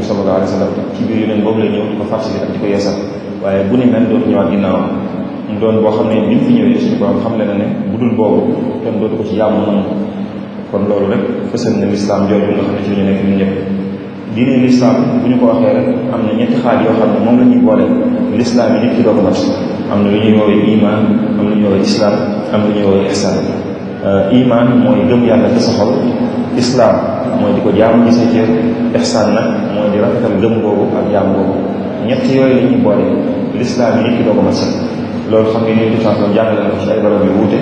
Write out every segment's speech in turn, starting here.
sallallahu alayhi wa sallam ci biir yonent boobu lay ñëw di ko fàttali ak di ko yeesal waaye bu ni mel dootu ñëwaat ginnaawam mu doon boo xam ne bi mu fi ñëwee suñu borom xam le na ne bu dul boobu kenn dootu ko ci yàmm nangu kon loolu rek fësal na lislaam jooju nga xam ne ci la ñu nekk ñun ñëpp diine lislaam bu ñu ko waxee rek am na ñetti xaaj yoo xam ne moom la ñuy boole lislaam yi nit ki doo ko mat am na lu ñuy woowee iman am na lu ñuy woowee islam am na lu ñuy woowee ihsaan iman mooy gëm yàlla ci sa xol islam mooy di ko jaamu ci sa cër ihsaan nag mooy di rafetal gëm boobu ak jaam boobu ñett yooyu la ñuy boole lislaam yi nit ki doo ko mat sax loolu xam nga ni di sanson jàngale na ko ci ay barab yu wuute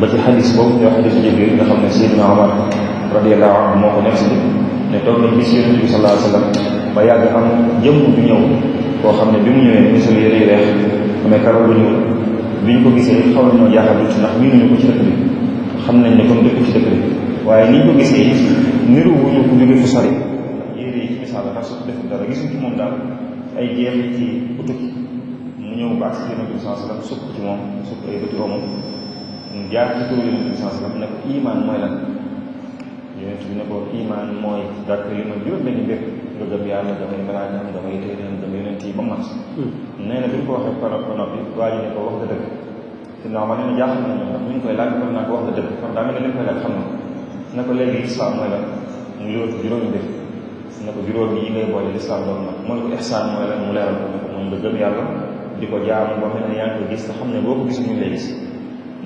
ba ci xadis boobu ñoo xadisu Jibril nga xam ne Seydina Omar radiyallahu anhu moo ko nekk si ne toog nañ gis yonent bi sallallahu alayhi wa sallam ba yàgg am jëmm du ñëw koo xam ne bi mu ñëwee mu sol yére yu weex amee karaw bu ñuul bi ñu ko gisee xaw nañoo jaaxal tuuti ndax miinuñu ko ci dëkk bi xam nañ ne comme dëkk ci dëkk bi waaye ni ñu ko gisee niru wuñu ko jóge fu sori yére yi ci misaal la su def dara gisuñ ci moom daal ay jeex ci utukki mu ñëw baax si yonent bi sallallahu alayhi wa sallam sukk ci moom sukk ay bëti omam mu jaar ci turu yonent bi sallallahu alayhi wa sallam ne ko iman mooy lan yonent bi ne ko iman mooy dàkk li ma juróom benn mbir nga gëm yàlla damay malaakam damay téeréem damay yonent yi ba mat nee na bi ñu ko waxee ba noppi waa ji ne ko wax nga dëgg te non ma nee na jaaxal nañu ndax ñu ngi koy laaj kon naa ko wax nga dëgg kon daa mel ne li ñu koy laaj xam na ne ko léegi lislaam mooy lan mu liwal ko juróomi mbir ne ko juróom yi ngay boole lislaam doon na mooy ko ihsaan mooy lan mu leeral ko ne ko moom nga gëm yàlla di ko jaamu boo xam ne yaa ngi ko gis te xam ne boo ko gis ñu lay gis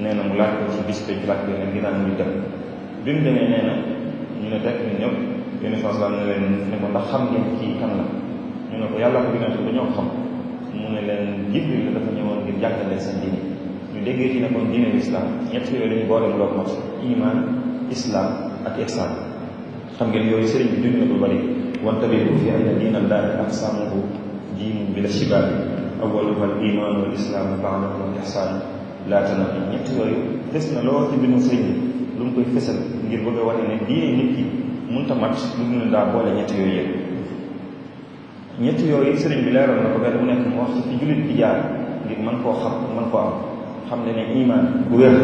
nee na mu laaj ko ci bis bi laaj ko ne ginnaaw ñu dem bi mu demee nee na ñu ne tekk ñun ñëpp yéen sallam ne leen ne ko ndax xam ngeen kii kan la ñu ne ko yàlla ko yonent ba ñoo xam mu ne leen Jibril la dafa ñëwoon ngir jàngale seen diine ñu déggee ci ne kon diine l'islam ñett yooyu lañu boole mu loo mat iman islam ak ihsan xam ngeen yooyu sëriñ bi dund na lu bari wantabihu fi anna diina allahi aqsamuhu diinun bila shibaabi awwaluha al iman wal islam ba'dahu al ihsan laa tanafi ñett yooyu des na loo ci bindu sëriñ bi lu mu koy fësal ngir bëgg a wane ne diine nit ki mënta mat lu mu ne daa boole ñett yooyu yëpp ñett yooyu sëriñ bi leeral na ko benn bu nekk mu wax ci fi jullit bi jaar ngir mën koo xam mën koo am xam ne ne iman bu wér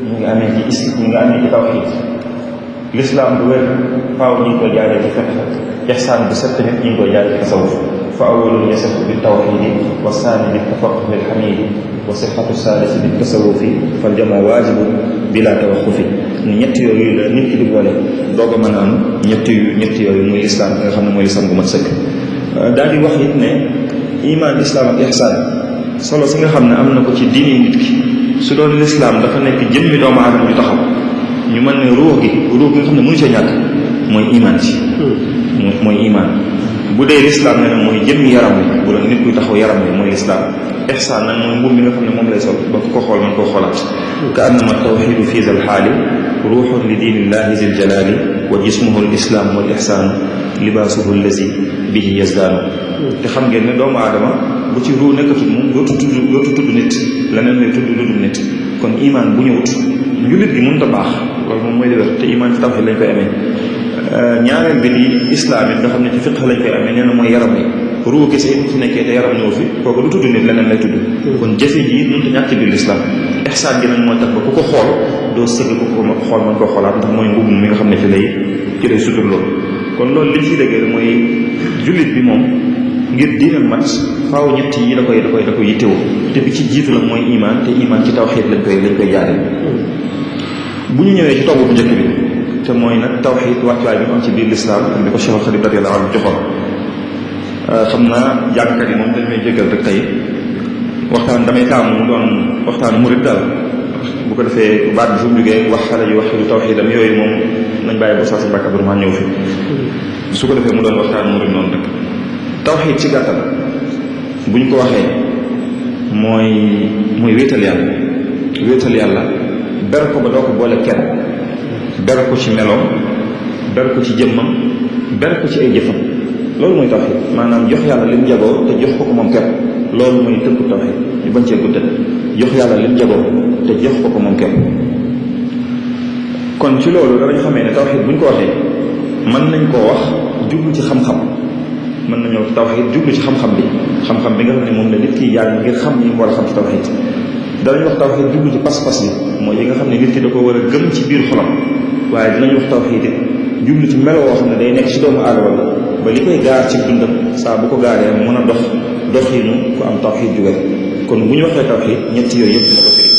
ñu ngi amee ci ñu ngi amee ci tawxiid l'islam bu wér faaw ñu ngi koy jaaree ci fiqh ihsaan bu set tamit ñu ngi koy jaaree ci tasawuf fa awwalun yasihu bi tawxiidi wa saani bi tafaqquh bil xamiidi wa sixatu saalisi bi tasawufi fal jamaa waajibun bila tawaxufi ñett yooyu la nit ki di boole doog a mën a am ñett yooyu muy islam nga xam ne mooy lislam bu mat sëkk daal di wax it ne iman islam ak ihsaan solo si nga xam ne am na ko ci diini nit ki su doon lislaam dafa nekk jëmmi doomu aadama ju taxaw ñu mën ne ruux gi nga xam ne mënu ca ñàkk mooy iman ci mooy iman bu dee lislaam ne mooy jëmmi yaram wi bu doon nit kuy taxaw yaram wi mooy lislaam ihsaan nag mooy mbub mi nga xam ne moom lay sol ba ku ko xool man koo xoolaat ka annama tawxidu fi zal xaali ruuxun li diinillahi zil jalaali wa jismuhu l islaam wal ihsaan libaasuhu allazi bihi yazdaanu te xam ngeen ne doomu aadama bu ci ruu nekkatul moom dootu tudd nit leneen lay tudd lu dul nit kon iman bu ñëwut jullit gi mënut a baax loolu moom mooy dëgër te iman ci tawxiid lañ koy amee ñaareel bi di islam it nga xam ne ci fiqh lañ koy amee nee na mooy yaram yi ruu kese it ci nekkee te yaram ñëw fi kooku du tudd nit leneen lay tudd kon jëfe ji it mënut a ñàkk ci biir islam ihsaan gi nag moo tax ba ku ko xool doo sëgg ku ko xool mën koo xoolaat ndax mooy mbubb mi nga xam ne ci lay sutur loolu kon loolu li ciy dëgër mooy jullit bi moom ngir diina mat faaw ñett yi da koy yittewoo te bi ci jiitu la mooy iman te iman ci tawxiid lañ koy jaaree bu ñu ñëwee ci tomb bu njëkk bi te mooy nag tawxiid wàccuwaay bi mu am ci biir lislaam ak li ko Cheikh Xadim radiyallahu anhu joxoon xam naa jàngkat yi moom dañ may jégal rek tey waxtaan damay taamu mu doon waxtaan murid daal bu ko defee baat bi fu mu jógee wax xale yu waxidu tawxiidam yooyu moom nañ bàyyi ba saa si Mbàkke Abdourahmane ñëw fi su ko defee mu doon waxtaan murid noonu rek tawxiid ci gàttal bu ñu ko waxee mooy wéetal yàlla ber ko ba doo ko boole kenn ber ko ci meloom ber ko ci jëmmam ber ko ci ay jëfam loolu mooy tawxiid maanaam jox yàlla li mu jagoo te jox ko moom képp loolu mooy tënku tawxiid ñu bañ cee guddal jox yàlla li mu jagoo te jox ko moom képp kon ci loolu danañ xamee ne tawxiid bu ñu ko waxee mën nañ koo wax jublu ci xam-xam mën nañoo tawxiid jublu ci xam-xam bi nga xam ne moom la nit kiy jàng ngir xam ni mu war a xam ci tawxiid danañ wax tawxiid jublu ci pas-pas bi mooy yi nga xam ne nit ki da ko war a gëm ci biir xolam waaye dinañ wax tawxiid it jublu ci melo woo xam ne day nekk ci doomu aadama ba li koy gaar ci dundam saa bu ko gaaree mën a dox doxinu ku am tawxiid ju wér. kon bu ñu waxee tawxiid ñett yooyu yëpp dina ko firi.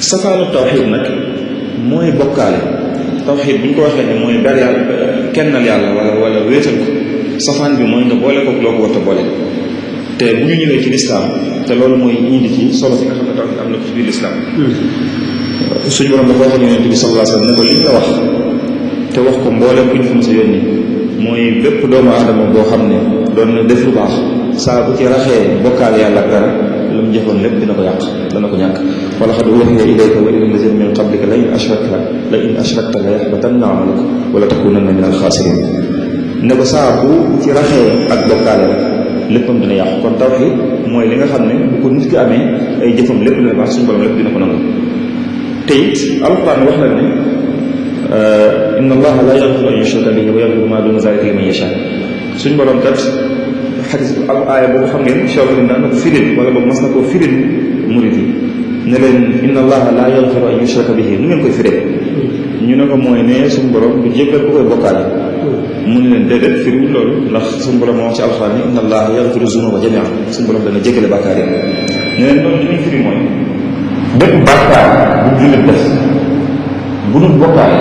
safaanu tawxiid nag mooy bokkaale. tawxiid bu ñu ko waxee ne mooy ber yàlla kennal yàlla wala wéetal ko. safaan bi mooy nga boole ko loo ko war a boole. te bu ñu ñëwee ci lislaam te loolu mooy indi ci solo si nga xam ne tawxiid am na ko ci biir lislaam suñu borom dafa wax ak yonent bi sallallahu alayhi wa sallam ne ko li nga wax te wax ko mboolem ku ñu fa mos a yónni mooy bépp doomu aadama boo xam ne doon na def lu baax saa bu ci raxee bokkaal yàlla ak dara la mu jëfoon lépp dina ko yàq dana ko ñàkk. wa laqad uhiya ilayka wa ila allazina min qablika la in ashrakta la yaxbatanna amaluka wa la takunanna min alxaasirin ne ko saa bu ci raxee ak bokkaale rek léppam dina yàqu. kon tawxiid mooy li nga xam ne bu ko nit ki amee ay jëfam lépp dina baax suñu borom lépp dina ko nangu. te it alquran wax na ne inna allaha la yaxfiru an yushraka bihi wa yaxfiru ma duna zalika liman yasha. suñu borom kat xadis ab aaya boobu xam ngeen Cheikh daan na ko firil wala boobu mas na koo firil murid yi ne leen inna allaha la yaxfiru an yushraka bihi nu ngeen koy firee ñu ne ko mooy ne suñu borom du jéggal ku koy bokkaale. mu ne leen déedéet firiwul loolu ndax suñu borom moo wax ci alxuraan ni inna allaha yaxfiru zunuba jamian suñu borom dana jéggale bàkkaar yi. ne leen loolu li muy firi mooy bépp bàkkaar bu jullit def bu dul bokkaale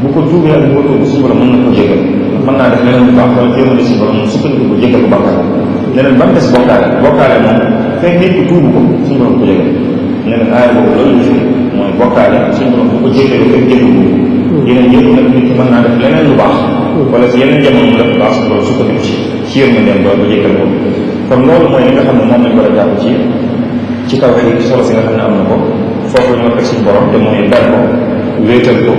bu ko tuubee ak bu ko tuub suñu borom mën na ko jéggal. mën naa def leneen lu baax wala jéemale suñu borom moom sukkandiku ko jéggal ko bàkkaar leneen ba mu des bokkaale moom fekk nit ko tuubu ko suñu borom ko jéggal. ne leen aaya boobu loolu la firi mooy bokkaale suñu borom bu ko jéggalu fekk jéggal ko yeneen yëpp nag nit ki mën naa def leneen lu baax wala si yeneen jamono mu def lu baax suñu borom sukkandiku ci yërmandeem ba jéggal ko. kon loolu mooy li nga xam ne moom lañ war a jàpp ci tawxiid solo si nga xam ne am na ko foofu la ñu war suñu borom te mooy ber ko wéetal ko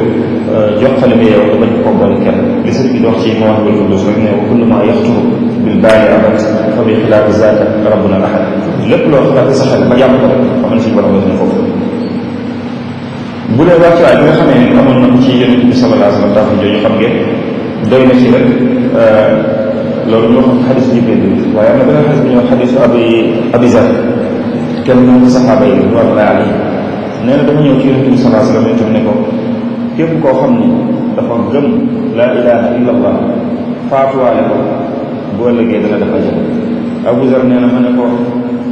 jox xale bi yow bañ ko boole kenn li sëriñ bi dox ci Mawaahibul Quddus rek ne wa kullu maa yaxturu bil baali abad fa bi xilaafi zaaka rabbuna ahad lépp loo xalaat sa xel ba jàpp ko rek xam ne suñu borom la foofu. bu dee wàccuwaay bi nga xamee ne amoon na ko ci yonent bi sallallahu alayhi wa sallam tax jooju xam ngeen doy na ci rek loolu ñoo xam xadis Jibril bi waaye am na beneen xadis bi ñoo xadisu Abi Zar kenn ñu ci saxaaba yi radiyallaahu alayhim nee na dama ñëw ci yonent bi sallallahu alayhi wa sallam ne ko képp koo xam ni dafa gëm laa ilaha illa allah faatuwaale ko bu ëllëgee dana def ajal. Abu Zar nee na ma ne ko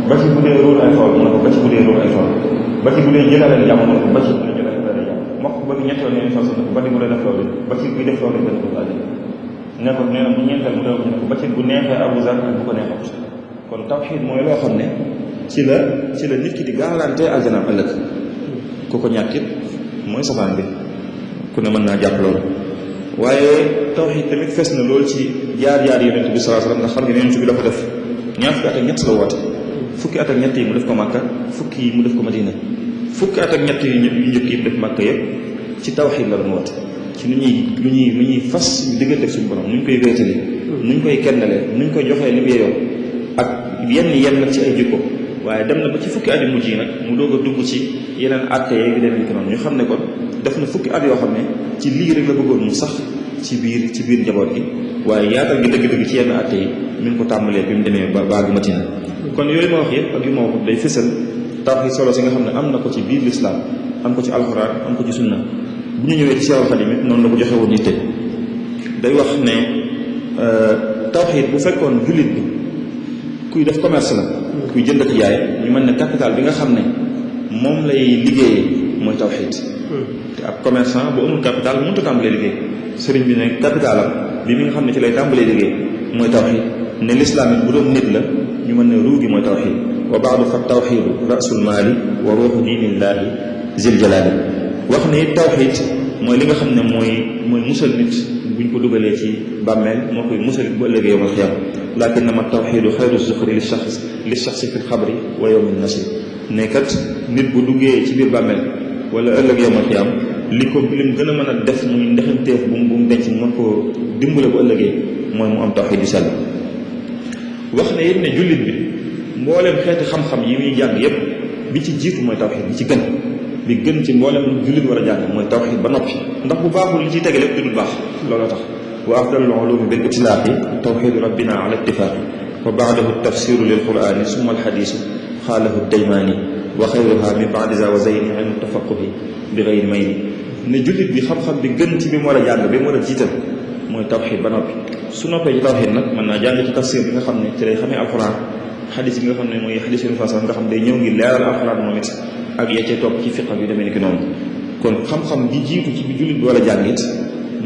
ba ci bu dee ruul ay tool mu ne ko ba ci bu dee ruul ay tool ba ci bu dee jëlaleen jàmm mu ne ko ba ci bu dee jëlaleen dara jàmm moo ko bëgg ñettoon ne sol ko ba di bu dee def loolu ba ci buy def loolu dana ko ajal. ne ko nee na bu ñeenteel mu ne ko ba ci bu neexee Abu Zar ak bu ko neexee. kon tawxiid mooy loo xam ne ci la nit ki di garanté aljanaam ëllëg ku ko ñàkkit mooy safaan bi ku ne mën naa jàpp loolu. waaye tawxiid tamit fes na loolu ci jaar-jaar yonent bi sallallahu alayhi wasallam ndax xam nga yonent bi dafa def ñaar fukki at ak ñett la woote. fukki at ak ñett yi mu def ko Makka fukki yi mu def ko Madina fukki at ak ñett yu njëkk yi mu def Makka yëpp ci tawxiid la doon woote. ci lu ñuy fas ñu diggante ak suñu borom nu ñu koy wéetali nu ñu koy kennalee nu ñu koy joxee li mu yeyoo ak yenn nag ci ay jikko. waaye dem na ba ci fukki at yu mujj yi nag mu doog a dugg ci yeneen atte yeeg yu demee noonu ñu xam ne kon def na fukki at yoo xam ne ci lii rek la bëggoon mu sax ci biir njaboot gi. waaye yaatal gi dëgg-dëgg ci yenn atte yi mi ngi ko tàmbalee bi mu demee ba baagu Madina. kon yooyu ma wax yëpp ak yu ma wax day fësal tawxiid solo si nga xam ne am na ko ci biir lislaam am ko ci alxuraan am ko ci sunna. bu ñu ñëwee ci Seexul Xadiim it noonu la ko joxe woon yitte day wax ne tawxiid bu fekkoon jullit bi kuy def commerce la kuy jënd ak jaay ñu mën ne capital bi nga xam ne moom lay liggéeyee mooy tawxiid. te ab commerçant bu amul capital mënut a tàmbalee liggéey. sëriñ bi ne capitalam bi mi nga xam ne ci lay tàmbalee liggéey mooy tawxiid. ne lislaam it bu doon nit la ñu mën ne ruu gi mooy tawxiid. wa baadu fa tawxiidu rasul maali wa ruuxu diinillaahi zil jalaali. wax ne it tawxiid mooy li nga xam ne mooy musal nit buñ ko dugalee ci bàmmeel moo koy musal bu ëllëgee yawmal xiyaama. lakinnama tawxiidu xayru zuxri li shaxsi fi lxabri wa yawmi nasir. ne kat nit bu duggee ci biir bàmmeel wala ëllëg yawmal xiyaama lim gën a mën a def muy ndexanteef bu mu denc mën koo dimbale bu ëllëgee mooy mu am tawxiid yu sell. wax ne it ne jullit bi mbooleem xeeti xam-xam yi muy jàng yépp bi ci jiitu mooy tawxiid bi gën ci mboolem jullit war a jàng mooy tawxiid ba noppi ndax bu baaxul li ciy tege lépp du baax. looloo tax wa afdalul ulumi bil itlaaqi tawxiidu rabbina ala ittifaaqi wa baadahu tafsiru lil qur'ani summa alxadiisu xaalahu daymaani wa xayruha min baadi za wa zayni ilmu tafaquhi bi gayri mayni. ne jullit bi xam-xam bi gën ci bi mu war a jàng bi mu war a jiital mooy tawxiid ba noppi. su noppee ci tawxiid nag mën naa jàng ci tafsir bi nga xam ne ci lay xamee alxuraan, xadis bi nga xam ne mooy xadis yu façon nga xam day ñëw ngir leeral alxuraan moom it ak ya cee topp ci fiq yu demee ni ki noonu. kon xam-xam bi jiitu ci bi jullit bi war a jàngit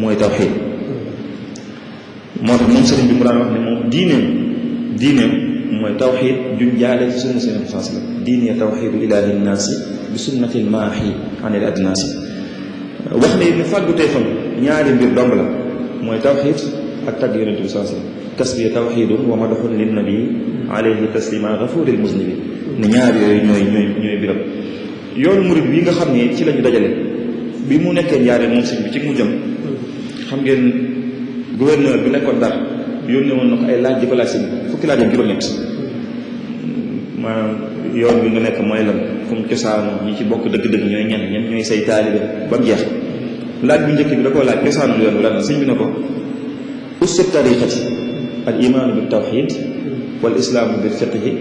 mooy tawxiid. moo tax moom sëriñ bi mu daan wax ne moom diineem mooy tawxiid juñ jaale ci sunna seen faas la diine tawxiidu ilaahi nnaasi bi sunnatil maahi anil adnaasi. wax ne ni fàggu tey fam ñaari mbir dong la mooy tawxiid ak tagg yonent bi saa sallam kasbiya tawxiidun wa madaxun lin nabi alayhi taslima gafuril muslimin ne ñaar yooyu ñooy biram. yoonu murid bi nga xam ne ci lañu dajale bi mu nekkee njaaree moom sëñ bi ci mu jëm xam ngeen gouverneur bi nekkoon Ndar yónnee woon na ko ay laaj di ko laaj sëñ fukki laaj ak juróom-ñett maanaam yoon bi nga nekk mooy lan fu mu cosaanu ñi ci bokk dëgg-dëgg ñooy ñen ñooy say taalibe ba mu jeex. laaj bu njëkk bi da koo laaj cosaanu yoon bi lan sëñ bi ne ko ussu tariqati al imaanu bi tawxid wal islaamu bil fiqhi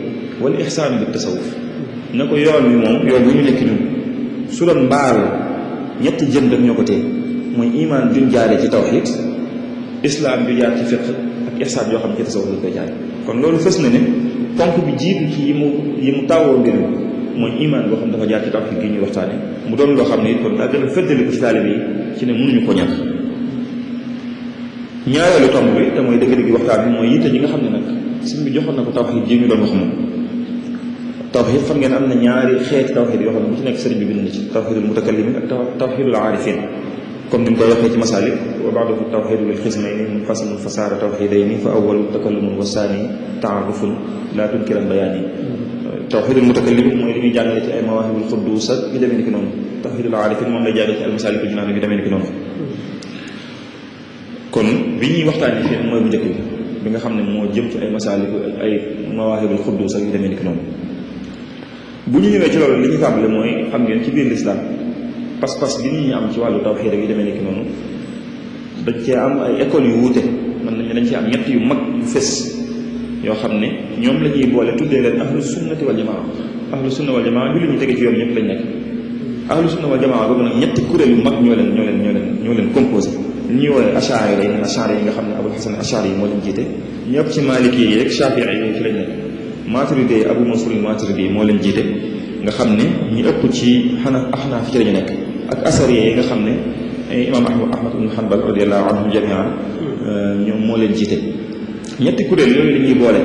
wal ihsaanu bi tasawuf ne ko yoon wi moom yoon bi ñu nekk ñun su doon mbaal ñetti jën rek ñoo ko téye mooy imaan duñ jaaree ci tawxid islaam ju jaar ci fiq ak ihsaan yoo xam ne ci tasawuf lañ koy jaare. kon loolu fës na ne ponk bi jiitu ci yi mu tawoo mbir mi mooy imaan boo xam dafa jaar ci tawxid gi ñuy waxtaane mu doon loo xam ne it kon daa gën a fëddali ko ci taalibe yi ci ne mënuñu ko ñàkk. ñaareelu tomb bi te mooy dëgg-dëgg waxtaan bi mooy yitte ji nga xam ne nag sëñ bi joxoon na ko tawxid ji ñu doon wax moom. tawxid xam ngeen am na ñaari xeeti tawxid yoo xam ne bu ci nekk sëriñ bi bind na ci tawxidul mutakallimin ak tawxidul aarifin comme ni mu koy waxee ci masaalik wa ba'duhu tawxidu lil xismayni munfasilun fa saara tawxidayni fa awwalu takallumun wa saani taarufun laa tunkiran bayaani. tawxidul mutakallimin mooy li ñuy jàngale ci ay mawaahibul quddus ak yu demee ni ki noonu. tawxidul aarifin moom lay jàngale ci al masaalik jinaan yu demee ni ki noonu. kon bi ñuy waxtaanee fii mooy bu njëkk bi nga xam ne moo jëm ci ay masaalik ay mawaahibul quddus ak yu demee ni ki noonu. bu ñu ñëwee ci loolu li ñu tàmbale mooy xam ngeen ci biir lislaam pas-pas bi nit ñi am ci wàllu tawxiid yi demee nekk noonu dañ cee am ay écoles yu wuute mën nañu dañ cee am ñett yu mag yu fës yoo xam ne ñoom la ñuy boole tuddee leen ahlu sunnati wal jamaa. ahlu sunna wal jamaa julli ñu tege ci yoon ñëpp lañ nekk. ahlu sunna wal jamaa boobu nag ñetti kuréel yu mag ñoo leen composé. li ñuy woowee achaari yi nga xam ne abul hasan achaari yi moo leen jiite ñëpp ci maliki yi rek shafii yi ci lañ nekk. Maturidi yi Abu Mansur Maturidi yi moo leen jiite nga xam ne ñi ëpp ci axnaaf ci lañu nekk ak asari yi nga xam ne imaam Ahmad ibn Hanbal radiyallahu anhum jamian ñoom moo leen jiite. ñetti kuréel yooyu la ñuy boole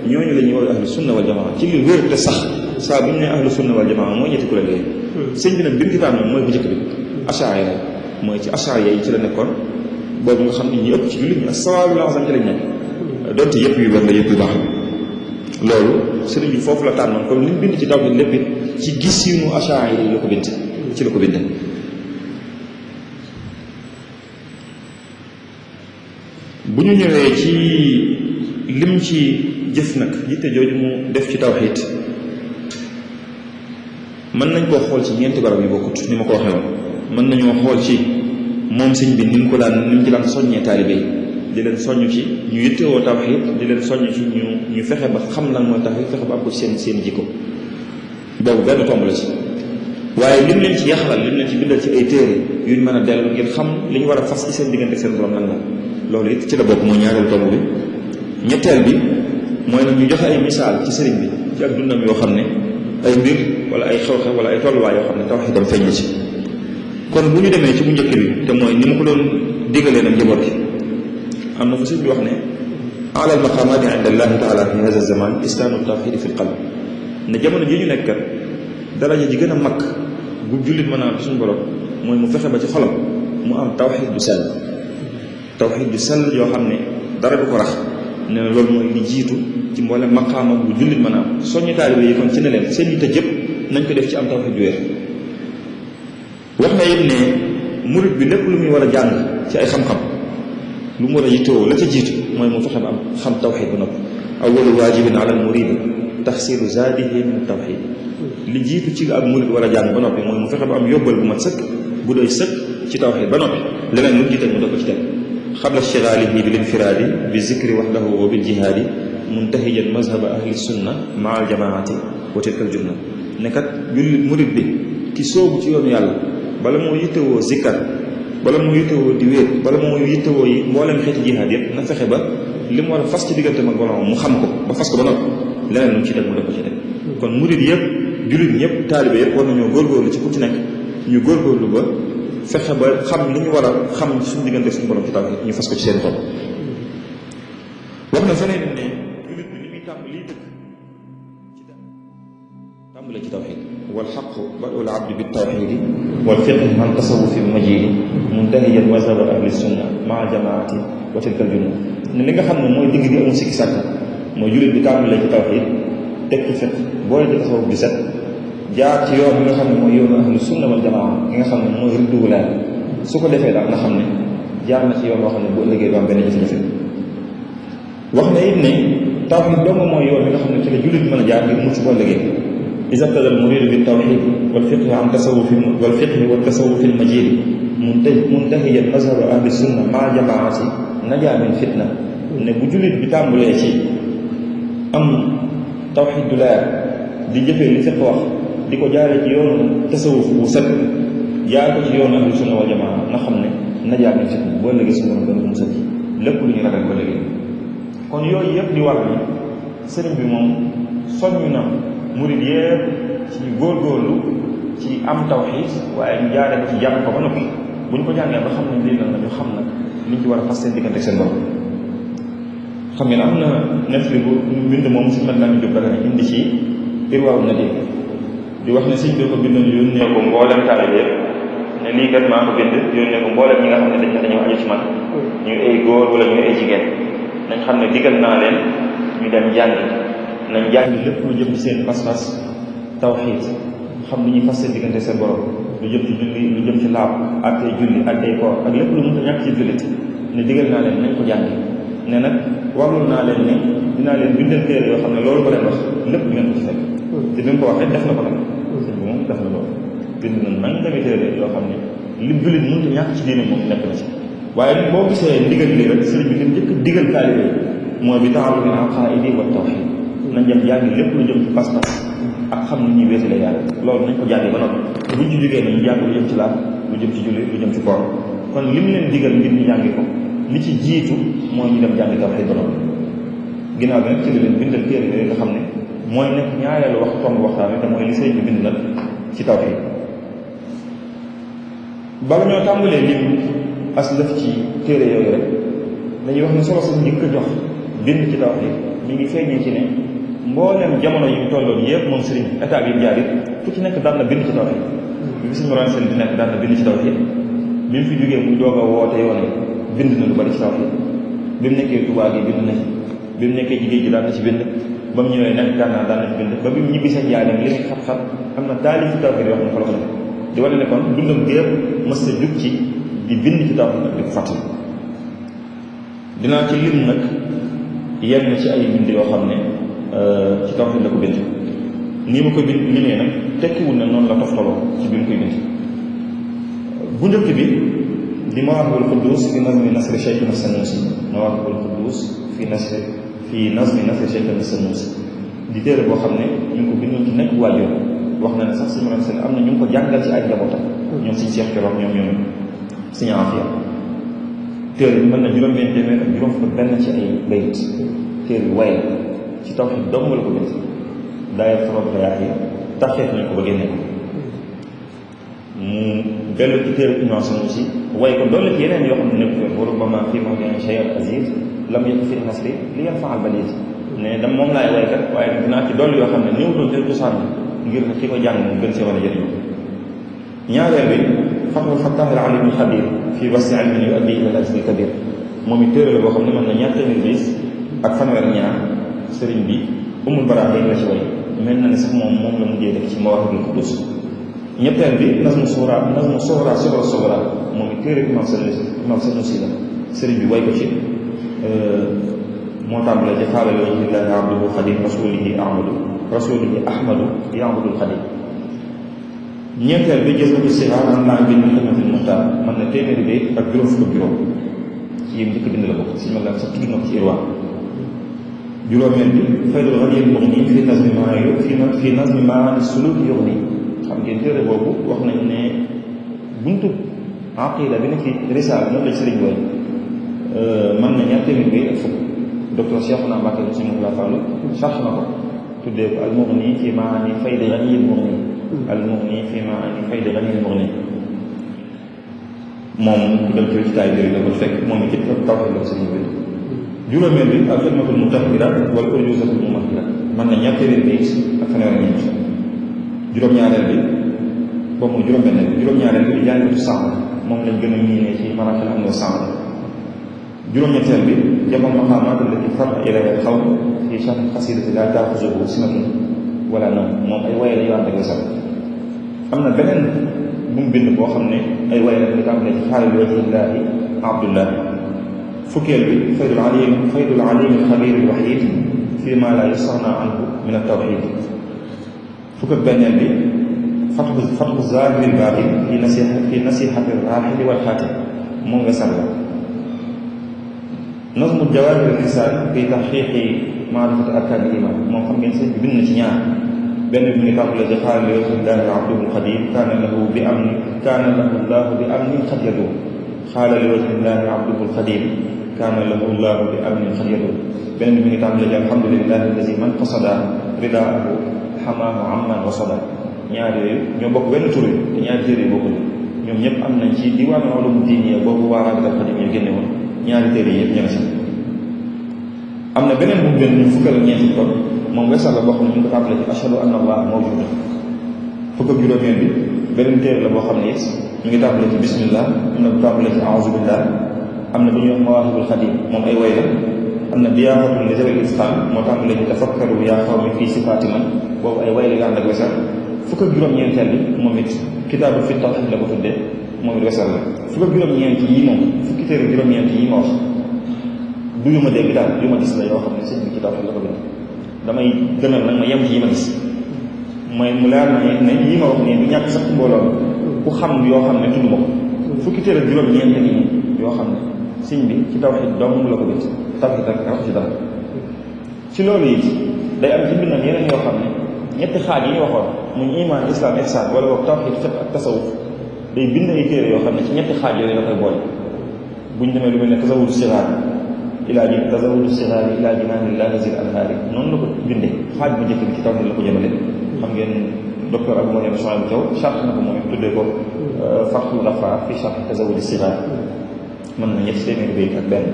ñooñu la ñuy woowee ahlu sunna wal jamaa ci li wér te sax saa bu ñu nee ahlu sunna wal jamaa mooy ñetti kuréel yooyu. sëñ bi nag bi mu ci tànn mooy bu njëkk bi achaari la mooy ci achaari yi ci la nekkoon boobu nga xam ne ñi ëpp ci jullit ñi as-sawaabul azam ci lañ nekk donte yëpp yu wér la yëpp yu baax loolu sëriñ bi foofu la tànnoon comme li mu bind ci tawhid lépp it ci gisinu achaari yi la ko bind ci la ko bind. bu ñu ñëwee ci lim ci jëf nag yitte jooju mu def ci tawhid mën nañ koo xool ci ñeenti barab yu bokkut ni ma ko waxee woon mën nañoo xool ci moom sëñ bi ni mu ci daan soññee taalibe yi di leen soññ ci ñu yittewoo tawhid di leen soññ ci ñu fexe ba xam lan mooy tawhid fexe ba am ko ci seen jikko boobu benn tomb la ci. waaye lim leen ci yaxalal lim leen ci bindal ci ay téere yuñ mën a dellu ngir xam li ñu war a fas ci seen diggante seen borom lan la loolu it ci la bokk mooy ñaareelu tomb bi. ñetteel bi mooy nag ñu joxe ay misaal ci sëriñ bi ci ak dundam yoo xam ne ay mbir wala ay xew-xew wala ay tolluwaay yoo xam ne tawhidam feeñ na ci. kon bu ñu demee ci bu njëkk bi te mooy ni ma ko doon digalee nag njaboot gi am na fa sëriñ bi wax ne ala al maqamati inda allahi taala fi hada zaman islamu tawhid fi l qalb ne jamono ji ñu nekk kat daraja ji gën a mag bu jullit mën a am ci suñu borom mooy mu fexe ba ci xolam mu am tawhid du sell yoo xam ne dara du ko rax nee na loolu mooy li jiitu ci mboolem maqaama bu jullit mën a am soññi taalibe yi kon ci ne leen seen yitte jëpp nañ ko def ci am tawhid du wér. wax na it ne murid bi lépp lu muy war a jàng ci ay xam-xam lu mu war a yittewoo la ca jiitu mooy mu fexe ba am xam tawhid ba noppi awwalu waajibin ala al muridi taxsilu zaadihi min tawhid li jiitu ci ab murid war a jàng ba noppi mooy mu fexe ba am yóbbal bu mat sëkk bu doy sëkk ci tawhid ba noppi leneen lu jiital mu def ko ci teg xabla ishtigaalihi bil infiraadi bi zikri wahdahu wa bil jihaadi muntahijan mazhaba ahli sunna maa al jamaati wa tilka al jumla ne kat jullit murid bi ki soobu ci yoonu yàlla bala moo yittewoo zikkar bala mu yittewoo di wéet bala mu yittewoo yi mboolem xeeti jihaad yëpp na fexe ba li mu war a fas ci diggante mag borom mu xam ko ba fas ko ba noppi leneen lu mu ci def mu def ko ci def kon murid yëpp jullit ñëpp taalibe yëpp war nañoo góorgóorlu ci ku ci nekk ñu góorgóorlu ba fexe ba xam li ñu war a xam suñu diggante suñu borom ci taw ñu fas ko ci seen xol. wax na feneen ne jullit bi li muy tàmbali dëkk ci tàmbale ci tawxiid wal xaqu badul abdi bi tawxiidi wal fiqh man tasawufi majidi muntahiyan mazhab ahli sunna maa jamaati wa tilka al junun ne li nga xam ne mooy digg gi amul sikki sàkk mooy jullit bi tàmbale ci tawxiid teg ci fiqh boole ci tasawuf bi set jaar ci yoon bi nga xam ne mooy yoonu ahlu sunna wal jamaa ki nga xam ne mooy riddu wilaaya su ko defee daal nga xam ne jaar na ci yoon boo xam ne bu ëllëgee du am benn jafe-jafe. wax na it ne tawxiid dong mooy yoon bi nga xam ne ci la jullit mën a jaar ngir mucc bu ëllëgee iza btada al muridu bi tawxiid wal fiqhi an tasawufi wal fiqhi wa tasawufi al majid muntahiyan mazhaba ahli sunna maa jamaati najaa min fitna ne bu jullit bi tàmbalee ci am tawxiid du leer di jëfee li fiq wax di ko jaaree ci yoonu tasawuf bu set jaar ko ci yoonu ahlu sunna wal jamaa na xam ne najaa min fitna boo léegi su borom dana ko musal ci lépp lu ñu ragal ba léegi. kon yooyu yëpp di war ni sëriñ bi moom soññ na murid yëpp ci ñu góorgóorlu ci am tawxiid waaye ñu jaaree ko ci jàng ko ba noppi bu ñu ko jàngee ba xam ne lii lan la ñu xam nag liñ ci war a fas seen diggante ak seen borom. xam ngeen am na nettali bu bind moom si mel naa ñu jóg dara ne indi ci irwaaw na di wax ne sëñ bi ko bindoon yónnee ko mboolem taalibe ne lii kat maa ko bind yónnee ko mboolem ñi nga xam ne dañoo aju ci man ñuy ay góor wala ñuy ay jigéen nañ xam ne digal naa leen ñu dem jàngi nañ jàngi lépp lu jëm ci seen pas-pas tawxiid xam ni ñuy fas seen diggante seen borom lu jëm ci julli lu jëm ci laab ak ay julli ak ay koor ak lépp lu mënta ñàkk ci jullit ne digal naa leen nañ ko jàngi ne nag warul naa leen ne dinaa leen bindal téere yoo xam ne loolu ko leen wax lépp ngeen ko ci fekk te bi mu ko waxee def na ko nag sëñ bi moom def na loolu bind na nangami téere yoo xam ne li jullit mënta ñàkk ci diine moom nekk na ci waaye nag boo gisee ndigal li rek sëriñ bi lim njëkk digal taalibe yi mooy bi ta'allumi al-aqaa'idi wa tawxiid nañ dem jàngi lépp lu jëm ci pas-pas ak xam ni ñuy wéetale yàlla loolu nañ ko jàngi ba noppi te buñ ci jógee nañu jàng lu jëm ci laab lu jëm ci julli lu jëm ci koor kon lim leen digal ngir ñu jàngi ko li ci jiitu mooy ñu dem jàngi tawxiid ba noppi ginnaaw bi nag ci leen bindal téere yooyu nga xam ne mooy nekk ñaareelu wax tomb waxtaan wi te mooy li sëriñ bi bind nag ci tawxiid bala ñoo tàmbalee lim as lëf ci téere yooyu rek dañuy wax ne solo sa njëkk a jox bind ci tawxiid mi ngi feeñee ci ne mbooleem jamono yi mu tolloon yëpp moom sëriñ état bi mu jaar it fu ci nekk daan na bind ci tawxiid bi suñu moran seen di nekk daan na bind ci tawxiid bi mu fi jógee muy doog a woote yoon bind na lu bari ci tawxiid bi mu nekkee Tuubaa gi bind na ci bi mu nekkee jigéen ji daan na ci bind ba mu ñëwee nekk Gànnaar daan na ci bind ba bi mu ñibbi sa njaareem li muy xat-xat am na taalif ci tawxiid yoo xam ne fa la ko def di wane ne kon dundam gi yëpp mës sa jug ci di bind ci tawxiid nag di ko fàttali dinaa ci lim nag yenn ci ay bind yoo xam ne ci tawxiid la ko bind nii ma ko bind limee nag tekkiwul na noonu la toftaloo ci bi mu koy bind bu njëkk bi di Mawaahibul Quddus fi nazmi nasri Cheikhina Sanusi Mawaahibul Quddus fi nazmi nasri Cheikhina Sanusi di téere boo xam ne ñu ngi ko bindoon ci nekk waajur wax na ne sax si morom seen am na ñu ngi ko jàngal ci ay njabootam ñoom siñ Cheikh Coro ñoom siñu Afiya téere bi mën na juróom-benn téeméer ak juróom fukk benn ci ay bayit téere bi waaye ci tawxiid dong la ko bind daayee trop yaa yi taxeef nañ ko ba génne ko mu dellu ci téere Imam Sanusi waaye ko doole ci yeneen yoo xam ne nekk fi wa rubbama fii mawdi'in shay'un aziz lam yakun fi nasri li yanfa'al balid ne dam moom laay waykat waaye dinaa ci dolli yoo xam ne néew doon te cosaan ngir ki ko jàng mu gën see war a jëriñu ñaareel bi Fathul Fattah al-Alim al-Khabir fii wasi ilmin yu'addi ila al-ajri al-kabir moom it téere la boo xam ne mën na ñaar téeméer bis ak fanweer ñaar sëriñ bi Ummul Baraahin la ci way mel na ne sax moom la mujjee def ci Mawaahibul Quddus ñetteel bi nazmu sughra sughra moom it téere Imam Sanusi la sëriñ bi way ko ci moo tàmbalee ci xaala li wajhillahi abduhu xadim rasulihi ahmadu ya'budul xadim ñeenteel bi jël ko ci sixaar am naa bind xidmatul muxtaar man na téeméeri bi ak juróom fukk juróom ci njëkk bind la bokk si ma la sax tudd na ko ci irwaa juróomeel bi faydul ghaniyyil mughni fi nazmi maani suluk yughni xam ngeen téere boobu wax nañ ne buntu aqida bi nekk ci risaala moom lañ sëriñ booy mën na ñaar téeméer bi ak fukk docteur Cheikhouna Mbacké si moom la fàllu sarx na ko tuddee ko al-Mughni fi maani faydi ghaniyyil mughni al-Mughni fi maani faydi ghaniyyil mughni moom ku dem ci taay yooyu da ko fekk moom it ci tawhid la sëriñ bi juróomeel bi al xidmatul mutahhira wal urjuzatul mumahhira mën na ñaar téeméer bi ak fanweer ak ñeent juróom-ñaareel bi boobu mooy juróom-benneel bi juróom-ñaareel bi di jàngatu sànq moom lañ gën a miinee ci maraaxil am na sànq juróom-ñetteel bi jamal maqaamaat allati farra ilayha al-xawm fi sharh qasidati laa taaxuzuhu sinatun wala nawm moom ay waye la yu ànd ak wesal am na beneen bu mu bind boo xam ne ay waye la ñu tàmbalee ci xaali wajhillaahi abdullahi fukkeel bi faydul alim alxabir alwahid fi ma la yustaxna anhu min altawxid fukk ak benneel bi fatxu zahiri albaatin fi nasihati alraaxili walxaatim moom wesal la nazmu jawaahir alxisaan fi taxqiqi maarifati arkaan iman moom xam ngeen sëñ bi bind na ci ñaar benn bi ngi tàmbale ci xaal li wajhillaahi abduhu alxadim kaana lahu llahu bi amnin xad yadu xaala li wajhillaahi abduhu alxadim kaana lahu llahu bi amnin xad yadu benn bi ngi tàmbale ci alhamdulillahi alladi man qasada ridaahu xamaahu amman wasada ñaar yooyu ñoo bokk benn tur te ñaari téere yi bokkul ñoom ñëpp am nañ ci diwaanu ulumu diiniya boobu waa Rabitatul Xadim ñu génne woon ñaari téere yëpp ñu ngi si am na beneen bu gën ñu fukkal ak ñeenti kon moom wesal la boo xam ne ñu ngi ko tàmbale ci ashhadu anna allaha mawjud fukk ak juróomeel bi beneen téere la boo xam ne it ñu ngi tàmbale ci bismillah am na bu tàmbale ci a'uuzu billah am na bu ñuy wax mawaahibul xadim moom ay way la am na diyaafatun li zawil isqaan moo tàmbale ci tafakkaru yaa qawmi fii sifaati man boobu ay way la yu ànd ak wesal fukk ak juróom-ñeenteel bi moom it kitaabu fi tawxiid la ko tuddee moom it wesal la fukk ak juróom-ñeent yi moom fukki téere juróom-ñeent yi ma wax du yu ma dégg daal yu ma gis la yoo xam ne sëñ bi ci tawxiid la ko bind damay gënal nag ma yem ci yi ma gis mooy mu leer na ne yi ma wax nii du ñàkk sax mbooloo ku xam yoo xam ne tudd ma ko fukki téere juróom-ñeent yi yoo xam ne sëñ bi ci tawxiid dong la ko bind tawxiid rek wax ci dara ci loolu it day am ci mbindam yeneen yoo xam ne ñetti xaaj yi ñu waxoon muy iman islam ihsan wala boog tawxiid fiqh ak tasawuf day bind ay téere yoo xam ne ci ñetti xaaj yooyu la koy boole buñ demee lu mel ne tasawudu siraar ilaa jinaanillahi zil anhaari noonu la ko bindee xaaj bu njëkk bi ci tawxiid la ko jëmale xam ngeen docteur Abou Mariam Souhaïbou Thiaw charte na ko moom it tuddee ko Fathul Ghaffar fi sharh tasawudi siraar mën na ñetti téeméeri béy ak benn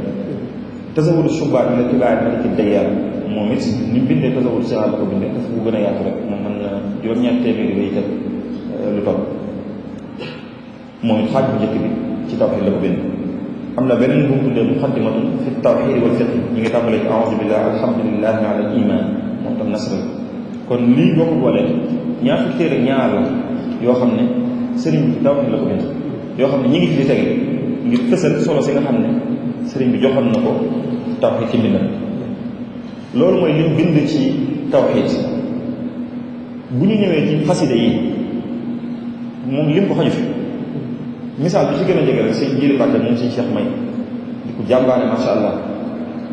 tasawudu shubbaat la kibaar maliki dayyar moom it ni mu bindee tasawudu siraar la ko bindee dafa bu gën a yaatu rek moom mën na juróom-ñaar téeméeri béy ak lu topp moom it xaaj bu njëkk bi ci tawxiid la ko bind am na beneen bu mu tuddee muqaddimatun fi tawxiid wal fiqh ñu ngi tàmbalee ci a'uuzu billah alhamdulillahi ala al iman moom tam nasra kon lii boo ko boolee ñaar fukki téere ñaar la yoo xam ne sëriñ bi ci tawxiid la ko bind yoo xam ne ñi ngi fi di tege ngir fësal solo si nga xam ne sëriñ bi joxoon na ko tawxiid ci mbindam loolu mooy liñ bind ci tawxiid bu ñu ñëwee ci xasida yi moom lim ko xaju fi misaal bi ci gën a jege rek sëñ Jili Mbàkke moom sëñ Cheikh May di ko jàmbaane masha Allah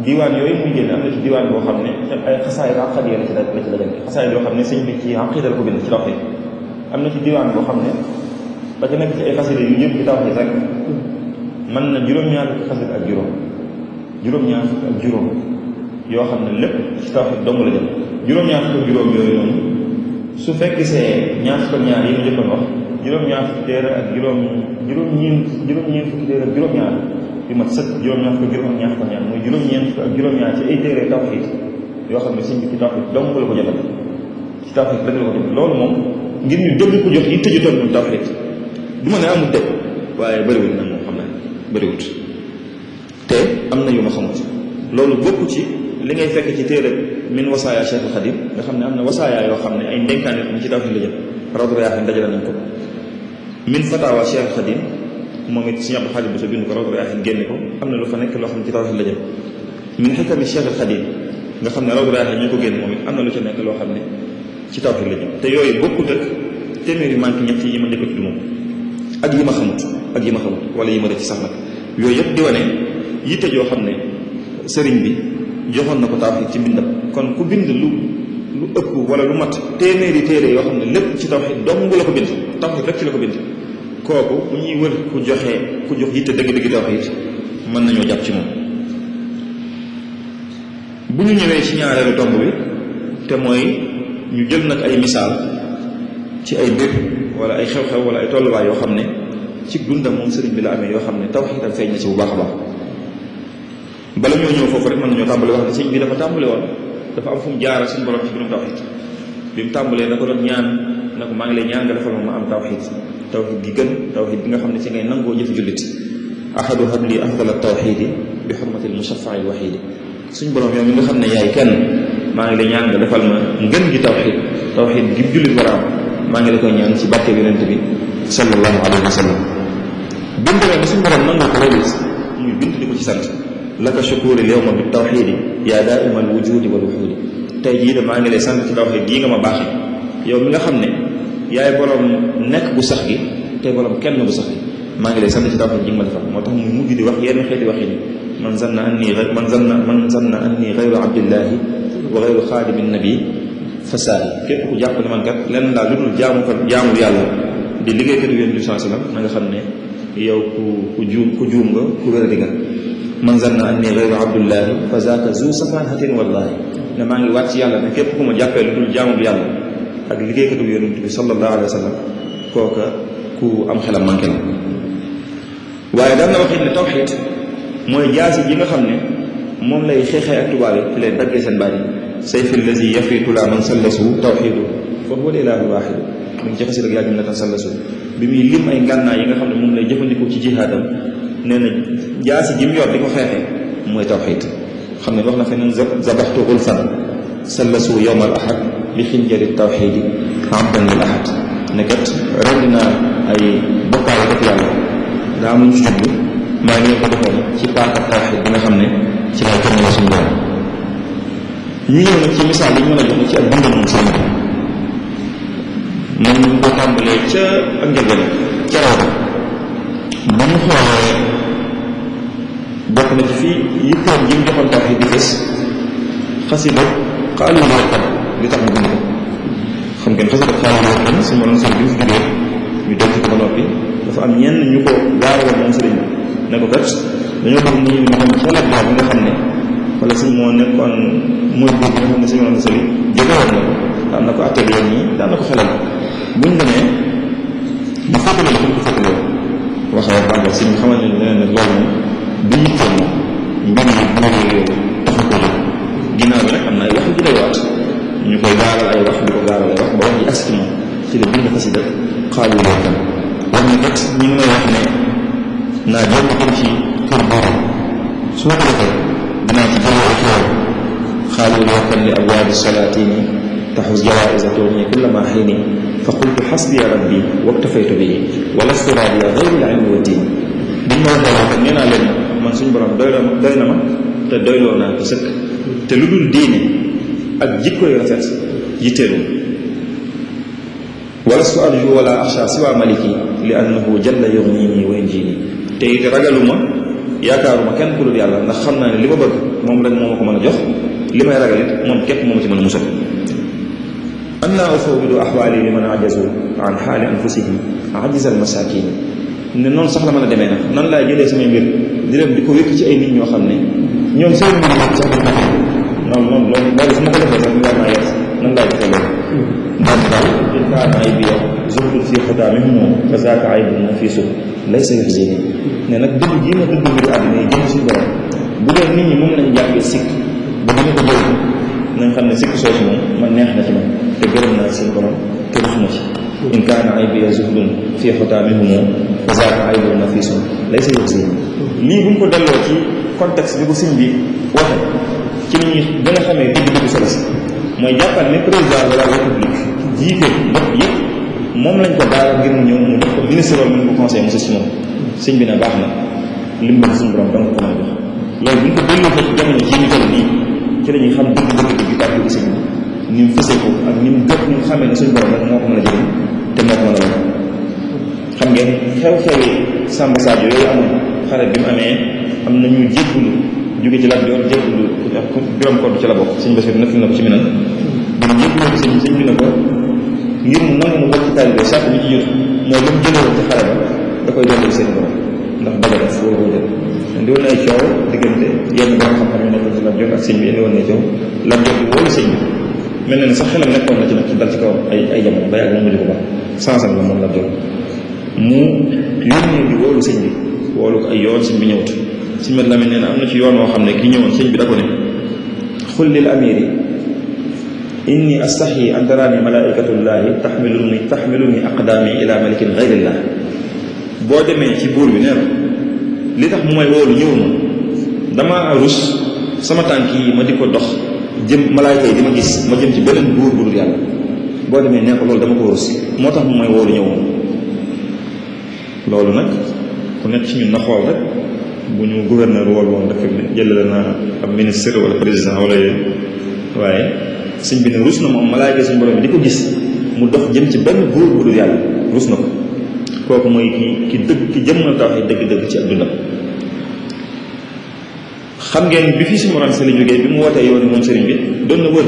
diwaan yooyu muy génn am na ci diwaan boo xam ne ay xasaay aqadiya la ci dajale xasaay yoo xam ne sëñ bi ci aqida la ko bind ci tawxiid am na ci diwaan boo xam ne ba ca nekk ci ay xasida yu jëm ci tawxiid rek mën na juróom-ñaar fukki xasida ak juróom-ñaar fukki ak juróom yoo xam ne lépp ci tawxiid dong la jëm juróom-ñaar fukki ak juróom yooyu noonu su fekk see ñaar fukki ak ñaar yi ma jëkkoon wax juróom-ñaar fukki téere ak juróom-ñeent fukki téere ak juróom-ñaar yu mat sëkk juróom-ñaar fukki juróom ak ñaar fukki ñaar mooy juróom-ñeent fukki ak juróom-ñaar ci ay téere tawxiid yoo xam ne sëñ bi ci tawxiid dong la ko jëfal ci tawxiid rek la ko jëfal loolu moom ngir ñu dégg ko jox yi tëju toon ñun tawxiid du ma ne amul dégg waaye bëriwul nag moom xam naa bëriwut te am na yu ma xamut loolu bokk ci li ngay fekk ci téere min wasaaya Cheikh al Xadim nga xam ne am na wasaaya yoo xam ne ay ndénkaan yoo xam ne ci tawxiid la jëm rawdu rayaahiin dajale nañ ko min fatawa Cheikh al Xadim moom it Sëñ Abdou Xaadir bu sa bind ko rawdu rayaahiin génne ko am na lu fa nekk loo xam ne ci tawxiid la jëm min xikami Cheikh al Xadim nga xam ne rawdu rayaahiin ñu ko génne moom it am na lu ca nekk loo xam ne ci tawxiid la jëm te yooyu bokkut ak téeméeri manque ñett yi ma njëkk a tudd moom ak yi ma xamut wala yi ma def ci sax nag yooyu yëpp di wane yitte joo xam ne sëriñ bi joxoon na ko tawxiid ci mbindam kon ku bind lu ëpp wala lu mat téeméeri téere yoo xam ne lépp ci tawxiid dong la ko bind tawxiid rek ci la ko bind kooku bu ñuy wër ku jox yitte dëgg-dëgg tawxiid mën nañoo jàpp ci moom. bu ñu ñëwee ci ñaareelu tomb bi te mooy ñu jël nag ay misaal ci ay mbir wala ay xew-xew wala ay tolluwaay yoo xam ne ci dundam moom sëriñ bi la amee yoo xam ne tawxiidam feeñ na ci bu baax a baax. bala ñoo ñëw foofu rek mën nañoo tàmbali wax ne sëriñ bi dafa tàmbali woon dafa am fu mu jaara suñu borom ci mbirum tawxiid bi mu tàmbalee da ko doon ñaan na ko maa ngi lay ñaan nga defal ma am tawxiid gi gën tawxiid bi nga xam ne ci ngay nangoo jëf jullit ahadu habli afdala tawxiidi bi xurmati al mushaffa'i al waxiidi suñ borom yow mi nga xam ne yaay kenn maa ngi lay ñaan nga defal ma ngën gi tawxiid gi jullit war a am maa ngi la koy ñaan ci barke yonent bi sallallahu alayhi wa sallam bi mu demee ba suñ borom nangoo ko loolu muy bind di ko ci sant laka shukuri yawma bi tawxiidi yaa daaima al wujudi wal wuxuudi tey jii de maa ngi lay sant ci tawxiid gii nga ma baaxee yow mi nga xam ne yaay borom nekk bu sax gi te borom kenn bu sax gi maa ngi lay sant ci tawxiid gi nga ma defal moo tax muy mujj di wax yenn xeeti waxi ni man zanna anni gayru abdillahi wa gayru xaadimi nabi fasaahi képp ku jàpp ne man kat lenn laa lu dul jaamu yàlla di liggéeykatu yonent bi sallallahu alayhi wasallam na nga xam ne yow ku juum nga ku wéradi nga man zanna anni gayru abdillahi fa zaaka zu safahatin wallahi ne maa ngi wàcc yàlla ne képp ku ma jàppee lu dul jaamu bi yàlla ak liggéeykatu yonent bi sallallahu alayhi wasallam kooka ku am xelam manqué la waaye daan na wax ne tawxiid mooy jaasi ji nga xam ne moom lay xeexee ak tubaab yi ci lay daggee seen baat yi sayfi allazi yafiitu la man sallasu tawxiidu fa huwa ilaahu waaxidu mu ngi ci xasi rek yaa jumlatan sallasu bi muy lim ay ngànnaay yi nga xam ne moom lay jëfandikoo ci jihaadam nee na jaasi ji mu yor di ko xeexee mooy tawxiid xam ne wax na feneen zabaxtu ulfan sallasu yowma al ahad bi xinjari tawxiidi abdan lil ahad ne kat rendi naa ay bokkaale kat yàlla daa amuñ ci jublu maa ngi ko defoon ci paaka tawxiid bi nga xam ne ci lay kenn suñu borom ñu ñëw nag ci misaal yi ñu mën a joxe ci ak dundam moom sëriñ bi moom ñu ko tàmbalee ca ak njëlbeen ca raw ba ñu xoolee bokk na ci fii yitteem ji mu joxoon tawxiid di fës xasida xaalu kan li tax mu bind ko xam ngeen xasida xaalu kan su ma doon sëriñ bi mu fi jógee ñu denc ko ba noppi dafa am ñenn ñu ko gaaraloon moom sëriñ bi ne ko kat dañoo bëgg ñu dem xelal baax bi nga xam ne wala suñ moo nekkoon mooy boobu nga xam ne suñu woon sëriñ jógewoon na ko daan na ko atteel yoon ñi daan na ko xelal buñ demee mu fàttali la ko fàttaloo waxee baax la si ñu xamal ne leneen nag loolu moom du yitteem mbir yi bu taxu ko jóg ginnaaw bi nag am na ay wax yu day waat ñu koy gaaral ay wax di ko gaaral ay wax ba wax ji agsi moom ci la bind xasida xaalu loo kan wax ne kat ñi ngi may wax ne naa jëm ko ci kër boobu su ma ko defee dinaa ci jëlee ak yow xaalu loo kan li abwaabi salaatini taxus jawaïsa tourni kulla ma xiini fa qultu xasbiya rabbi waktafaytu bihi wa lastu raadiya gayri l ilmi wa diin biñ ma waxee wax nee naa leen man suñu borom doy na ma te doyloo naa ko sëkk te lu dul diine ak jikko yu rafet yitteelu walastu arju wala axsha siwa maliki li annahu jalla yugnini wa yunjini te it ragaluma yaakaaruma kenn ku dul yàlla ndax xam naa ne li ma bëgg moom rek moo ma ko mën a jox li may ragal it moom képp moo ma ci mën a musal anna ufawwidu ahwaali liman ajazu an xaali anfusihim ajiza al masakin ne noonu sax la mën a demee nag nan laay jëlee samay mbir di leen di ko wékk ci ay nit ñoo xam ne ñoom seen mbir sax dañ noonu loolu su ma ko defee sax ñu war naa yegg nan laay defee loolu ndax daal in kaana aybiya zuhdun fi xutaamihim moom fa zaaka aybun nafiisun laysa yuxzini ne nag dëgg gii ma dëgg mbiru àddina yi jëm suñu borom bu dee nit ñi moom lañ jàppee sikk ba duñu ko jël nañ xam ne sikk soosu moom man neex na ci man te gërëm naa seen borom te rusuma ci in kaana aybiya zuhdun fi xutaamihim moom fa zaaka aybun nafiisun laysa yuxzini lii bu ñu ko delloo ci contexte bi ko sëñ bi waxe ci li ñuy gën a xamee dëgg-dëgg solo si mooy jàppal ne président de la république jiite bopp yëpp moom lañ ko daal ngir mu ñëw mu def ko ministre wala mu ko conseil monsieur si moom sëñ bi ne baax na lim bëgg suñu borom danga ko mën a jox loolu bu ñu ko delloo ci jamono jii ñu toll nii ci la ñuy xam dëgg-dëgg bi tàkk bi sëñ bi ni mu fësee ko ak ni mu gëpp ni mu xamee ne suñu borom rek moo ko mën a jëriñ te moo ko mën a la xam ngeen xew-xewi Samba Sadio yooyu amoon xare bi mu amee am na ñu jéggulu jóge ci laaj yoon jéggulu biram kodd ci la bokk sëñ Bassirou nekk na ko ci minan dina jégguloo bi sëñ bi ne ko ngir mu nangu mu bokk ci taalibe sàrt bi ci jot mooy lu mu jëlee ci xare ba da koy delloo seen borom ndax daga def foo ko jël indi woon ay coow diggante yenn borom xam-xam yu nekk ci Lat Joor ak sëñ bi indi woon na coow Lat Joor bi wóolu sëñ bi mel na ni sax xelam nekkoon na ci nag ci dal ci kawam ay jamono ba yàgg mu mujj ko baax sansam la moom Lat Joor mu yónnee di wóolu sëñ bi wóolu ko ay yoon sëñ bi ñëwut sëñ Mat Lamin nee na am na ci yoon woo xam ne ki ñëwoon sëñ bi da ko ne xul lil amiri inni astaxyi an taraani malaikatullahi taxmiluni aqdaami ila malikin gayrillah boo demee ci buur bi nee na li tax mu may woolu ñëw ma dama rus sama tànk yi ma di ko dox jëm malaayka yi di ma gis ma jëm ci beneen buur bu dul yàlla boo demee nee ko loolu dama ko rus moo tax mu may woolu ñëw ma loolu nag ku nekk ci ñun na xool rek bu ñu gouverneur wool woon dëkk bi jëlale na ab ministre wala président wala yooyu waaye sëñ bi ne rus na moom malaayka suñu borom bi di ko gis mu dox jëm ci benn buur bu dul yàlla rus na ko kooku mooy ki jëmmal tawhid dëgg-dëgg ci ak dundam xam ngeen bi fii si Mor Anta Sali jógee bi mu wootee yoon moom sëriñ bi doon na wër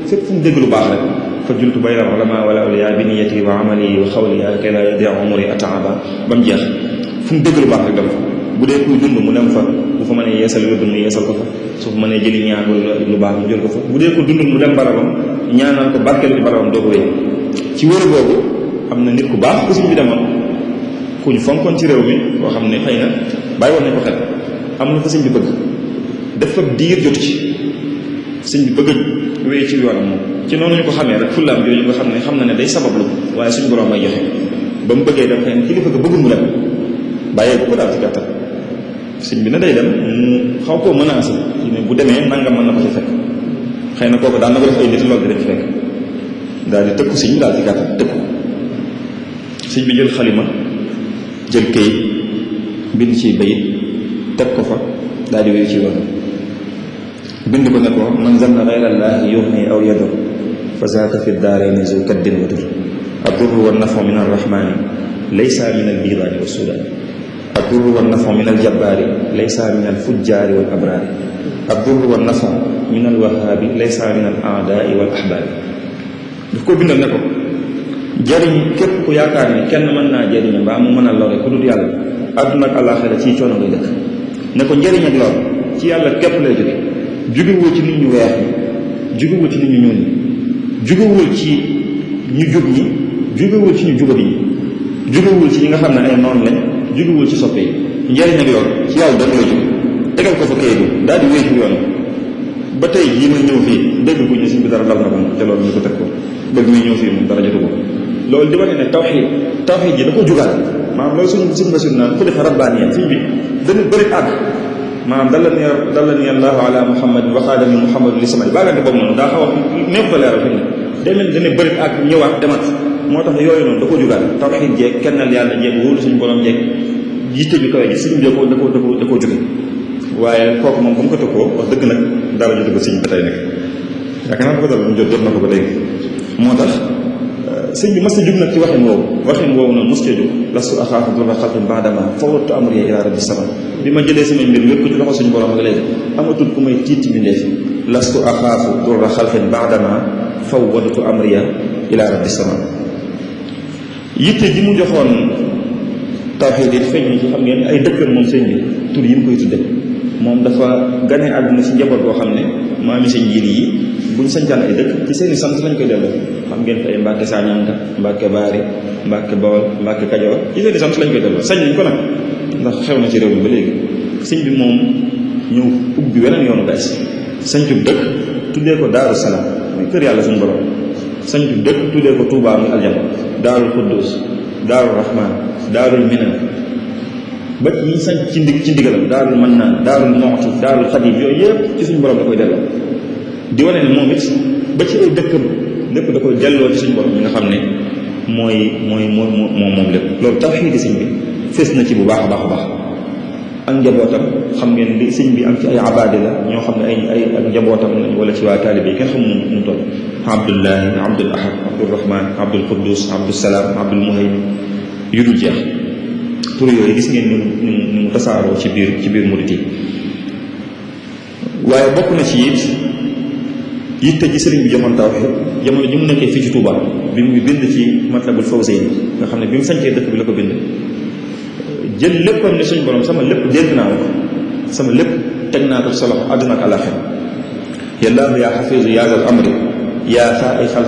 fépp fu mu dégg lu baax rek fa jultu bayna ulama wala awliya bi niyati wa amali wa xawliya kay la yadi umri ataaba ba mu jeex fu mu dégg lu baax rek dem fa bu dee kuy dund mu dem fa bu fa mënee yeesal lu dund mu yeesal ko fa su fa mënee jëli ñaan wala lu baax mu jël ko fa bu dee ko dundul mu dem barabam ñaanal ko barkeel ci barabam doo ko wéy ci wër boobu am na nit ku baax ku sëñ bi demoon ku ñu fonkoon ci réew mi koo xam ne xëy na bàyyi woon nañ ko xel am na fa sëñ bi bëgg def fa diir jotu ci sëñ bi bëgg a wéy ci yoonam moom ci noonu ñu ko xamee rek fullaam jooju nga xam na ne day sabablu waaye suñu borom may joxe ba mu bëggee dem xëy na kilifa ga bëggul mu dem bàyyee ko daal ci gàttal sëñ bi ne day dem mu xaw koo menacé ci ne bu demee nangam mën na ko ci fekk xëy na kooku daan na ko def ay nit loolu di ci fekk daal di tëkku sëñ bi daal ci gàttal tëkku sëñ bi jël xalima jël këyit bind ci bayit teg ko fa daal di wéy ci yoon bind ko ne ko man zanna gayrallahi yuxni aw yadur fa zaaka fi daarayni zu kaddin wa dur addurru wa nafu min arrahmani laysa min albidaani wa sudaani addurru wa nafu min aljabbaari laysa min alfujjaari wal abraari addurru wa nafu min alwahaabi laysa min al aadaai wal ahbaabi daf ko bindal ne ko jariñ képp ku yaakaar ni kenn mën naa jariñ mbaa mu mën a lore ku dul yàlla àdduna ak àllaaxira ci coono ngay dëkk ne ko njariñ ak lor ci yàlla képp lay jóge jugewul ci nit ñu weex ñi jugewul ci nit ñu ñuul ñi jugewul ci ñu jub ñi jugewul ci ñu jubati ñi jugewul ci ñi nga xam ne ay noon lañ jugewul ci soppe yi njariñ ak lor ci yàlla dana lay jóge tegal ko fa kayitu daal di wéy ci yoon ba tey jii ma ñëw fii dégg ko ñu suñ bi dara dal na ko te loolu ñu ko teg ko bëgg muy ñëw fii moom dara jotu ko loolu di wane ne tawxiid ji da ko jugaat maanaam loolu suñu basir naan ku defa rabbaaniya suñ bi dana bëri àgg maanaam dalla ni allahu ala muhammad wa xaadami muhammad li samay baagante boobu noonu daa xaw a neex ko leeral fi ne day mel dana bëri àgg ñëwaat demat moo tax yooyu noonu da ko jugaat tawxiid jeeg kennal yàlla jeeg wóolu suñu borom jeeg yitte bi kawe ji suñ bi da koo jóge waaye kooku moom ba mu ko tëkkoo wax dëgg nag dara jotu ko sëñ ba tey nag yaakaar naa ko dal mu jot na ko ba léegi moo tax sëñ bi mas a jug nag ci waxin woowu noonu mos cee jóg lastu axaafu durra xalqin baadama fawattu amri ila rabbi sama bi ma jëlee samay mbir wépp ci loxo suñu borom ak léegi amatul ku may tiit ci bindeef lastu axaafu durra xalqin baadama fawattu amri ila rabbi sama yitte ji mu joxoon tawxiid yi feeñ ci xam ngeen ay dëkkam moom sëñ bi tur yi mu koy tudde moom dafa gane àdduna si njaboot boo xam ne maami sëñ jiili yi buñ sañcaan ay dëkk ci seeni sant lañ koy delloo xam ngeen fi ay Mbàkke Sañanka Mbàkke Baari Mbàkke Bawol Mbàkke Kajoor ci seeni sant lañ koy delloo sañ nañ ko nag ndax xew na ci réew mi ba léegi sëñ bi moom ñëw ubbi weneen yoonu bees sañcu dëkk tuddee ko Daaru Salaam muy kër yàlla suñu borom sañcu dëkk tuddee ko Tuubaa muy aljana Daarul Quddus Daarul Rahmaan Daarul Minan ba yi sañ ci ndigalam Daarul Mannaan Daarul Muxti Daarul Xadim yooyu yëpp ci suñu borom da koy delloo di wane ne moom it ba ci ay dëkkam lépp da koy delloo ci suñu borom mi nga xam ne moom lépp loolu tawxiid sëñ bi fees na ci bu baax a baax a baax ak njabootam xam ngeen li sëñ bi am ci ay abaadi la ñoo xam ne ay ak njabootam lañ wala ci waa taalibe yi kenn xam nu toll Abdullahi Abdul Ahad Abdurrahman Abdul Quddus Abdul Salaam Abdul Muhaymin yu dul jeex tur yooyu gis ngeen ni mu tasaaroo ci biir murit yi waaye bokk na ci it yitte ji sëriñ bi joxoon tawxiid jamono ji mu nekkee fii ci Touba bi mu bind ci Matlabul Fawzayni nga xam ne bi mu sañcee dëkk bi la ko bind jël léppam ne suñu borom sama lépp dénk naa la ko sama lépp teg naa ko ci sa loxo àdduna ak àllaaxira yallaahu yaa xafiisu yaa zal amri yaa faaiqal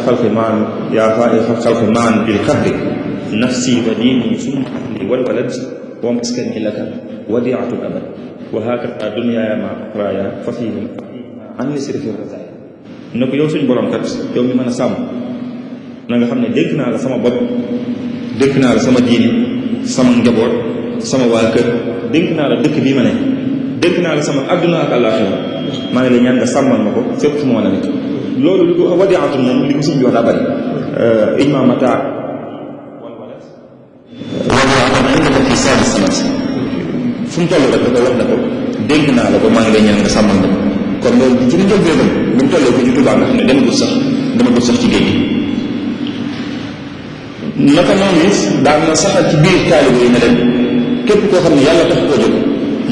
xalqi maan bil qahri nafsi wa diini summa ahli wal walad wa maskani laka wadiatul abad wa hakada dunyaaya ma uxraaya fa fiihim an nisri fi razaaya ne ko yow suñu borom kat yow mi mën a sàmm na nga xam ne dénk naa la sama bopp dénk naa la sama diini sama njaboot sama waa kër dénk naa la dëkk bii ma ne dénk naa la sama adduna ak àllaaxira maa ngi lay ñaan nga sàmmal ma ko fépp fu ma mën a nekk loolu li ko wadiatu moom li ko suñ bi wax daa bëri ijma mata fi sabi samat fu mu toll rek da koy wax ne ko dénk naa la ko maa ngi lay ñaan nga sàmmal ma ko kon loolu ci li njël béegam bu mu tollee ko ci Tuubaa nga xam ne dama ko sax ci géej gi naka noonu it daan na saxal ci biir taalibe yi ne leen képp koo xam ne yàlla tax koo jóg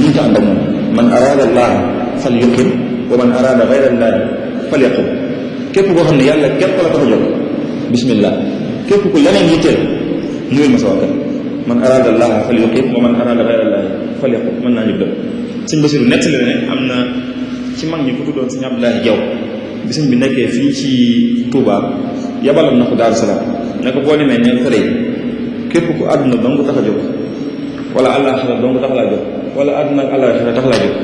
ñu ta ànd ak moom man araada allah fal yuqim wa man araada gayra allah fal yaqum képp koo xam ne yàlla képp la tax a jóg bismillah képp ku leneen yitteel nuyul ma sa wakkat man araada allah fal yuqim wa man araada gayra allah fal yaqum mën naa ñu dem sëñ Basiru nettali ne am na ci mag ñi ku tuddoon sëñ Abdoulaye Diaw bi sëñ bi nekkee fii ci Touba yabaloon na ko Daaru Salaam ne ko boo demee neen xale yi képp ku àdduna dong tax a jóg wala àllaaxira dong tax laa jóg wala àdduna ak àllaaxira tax laa jóg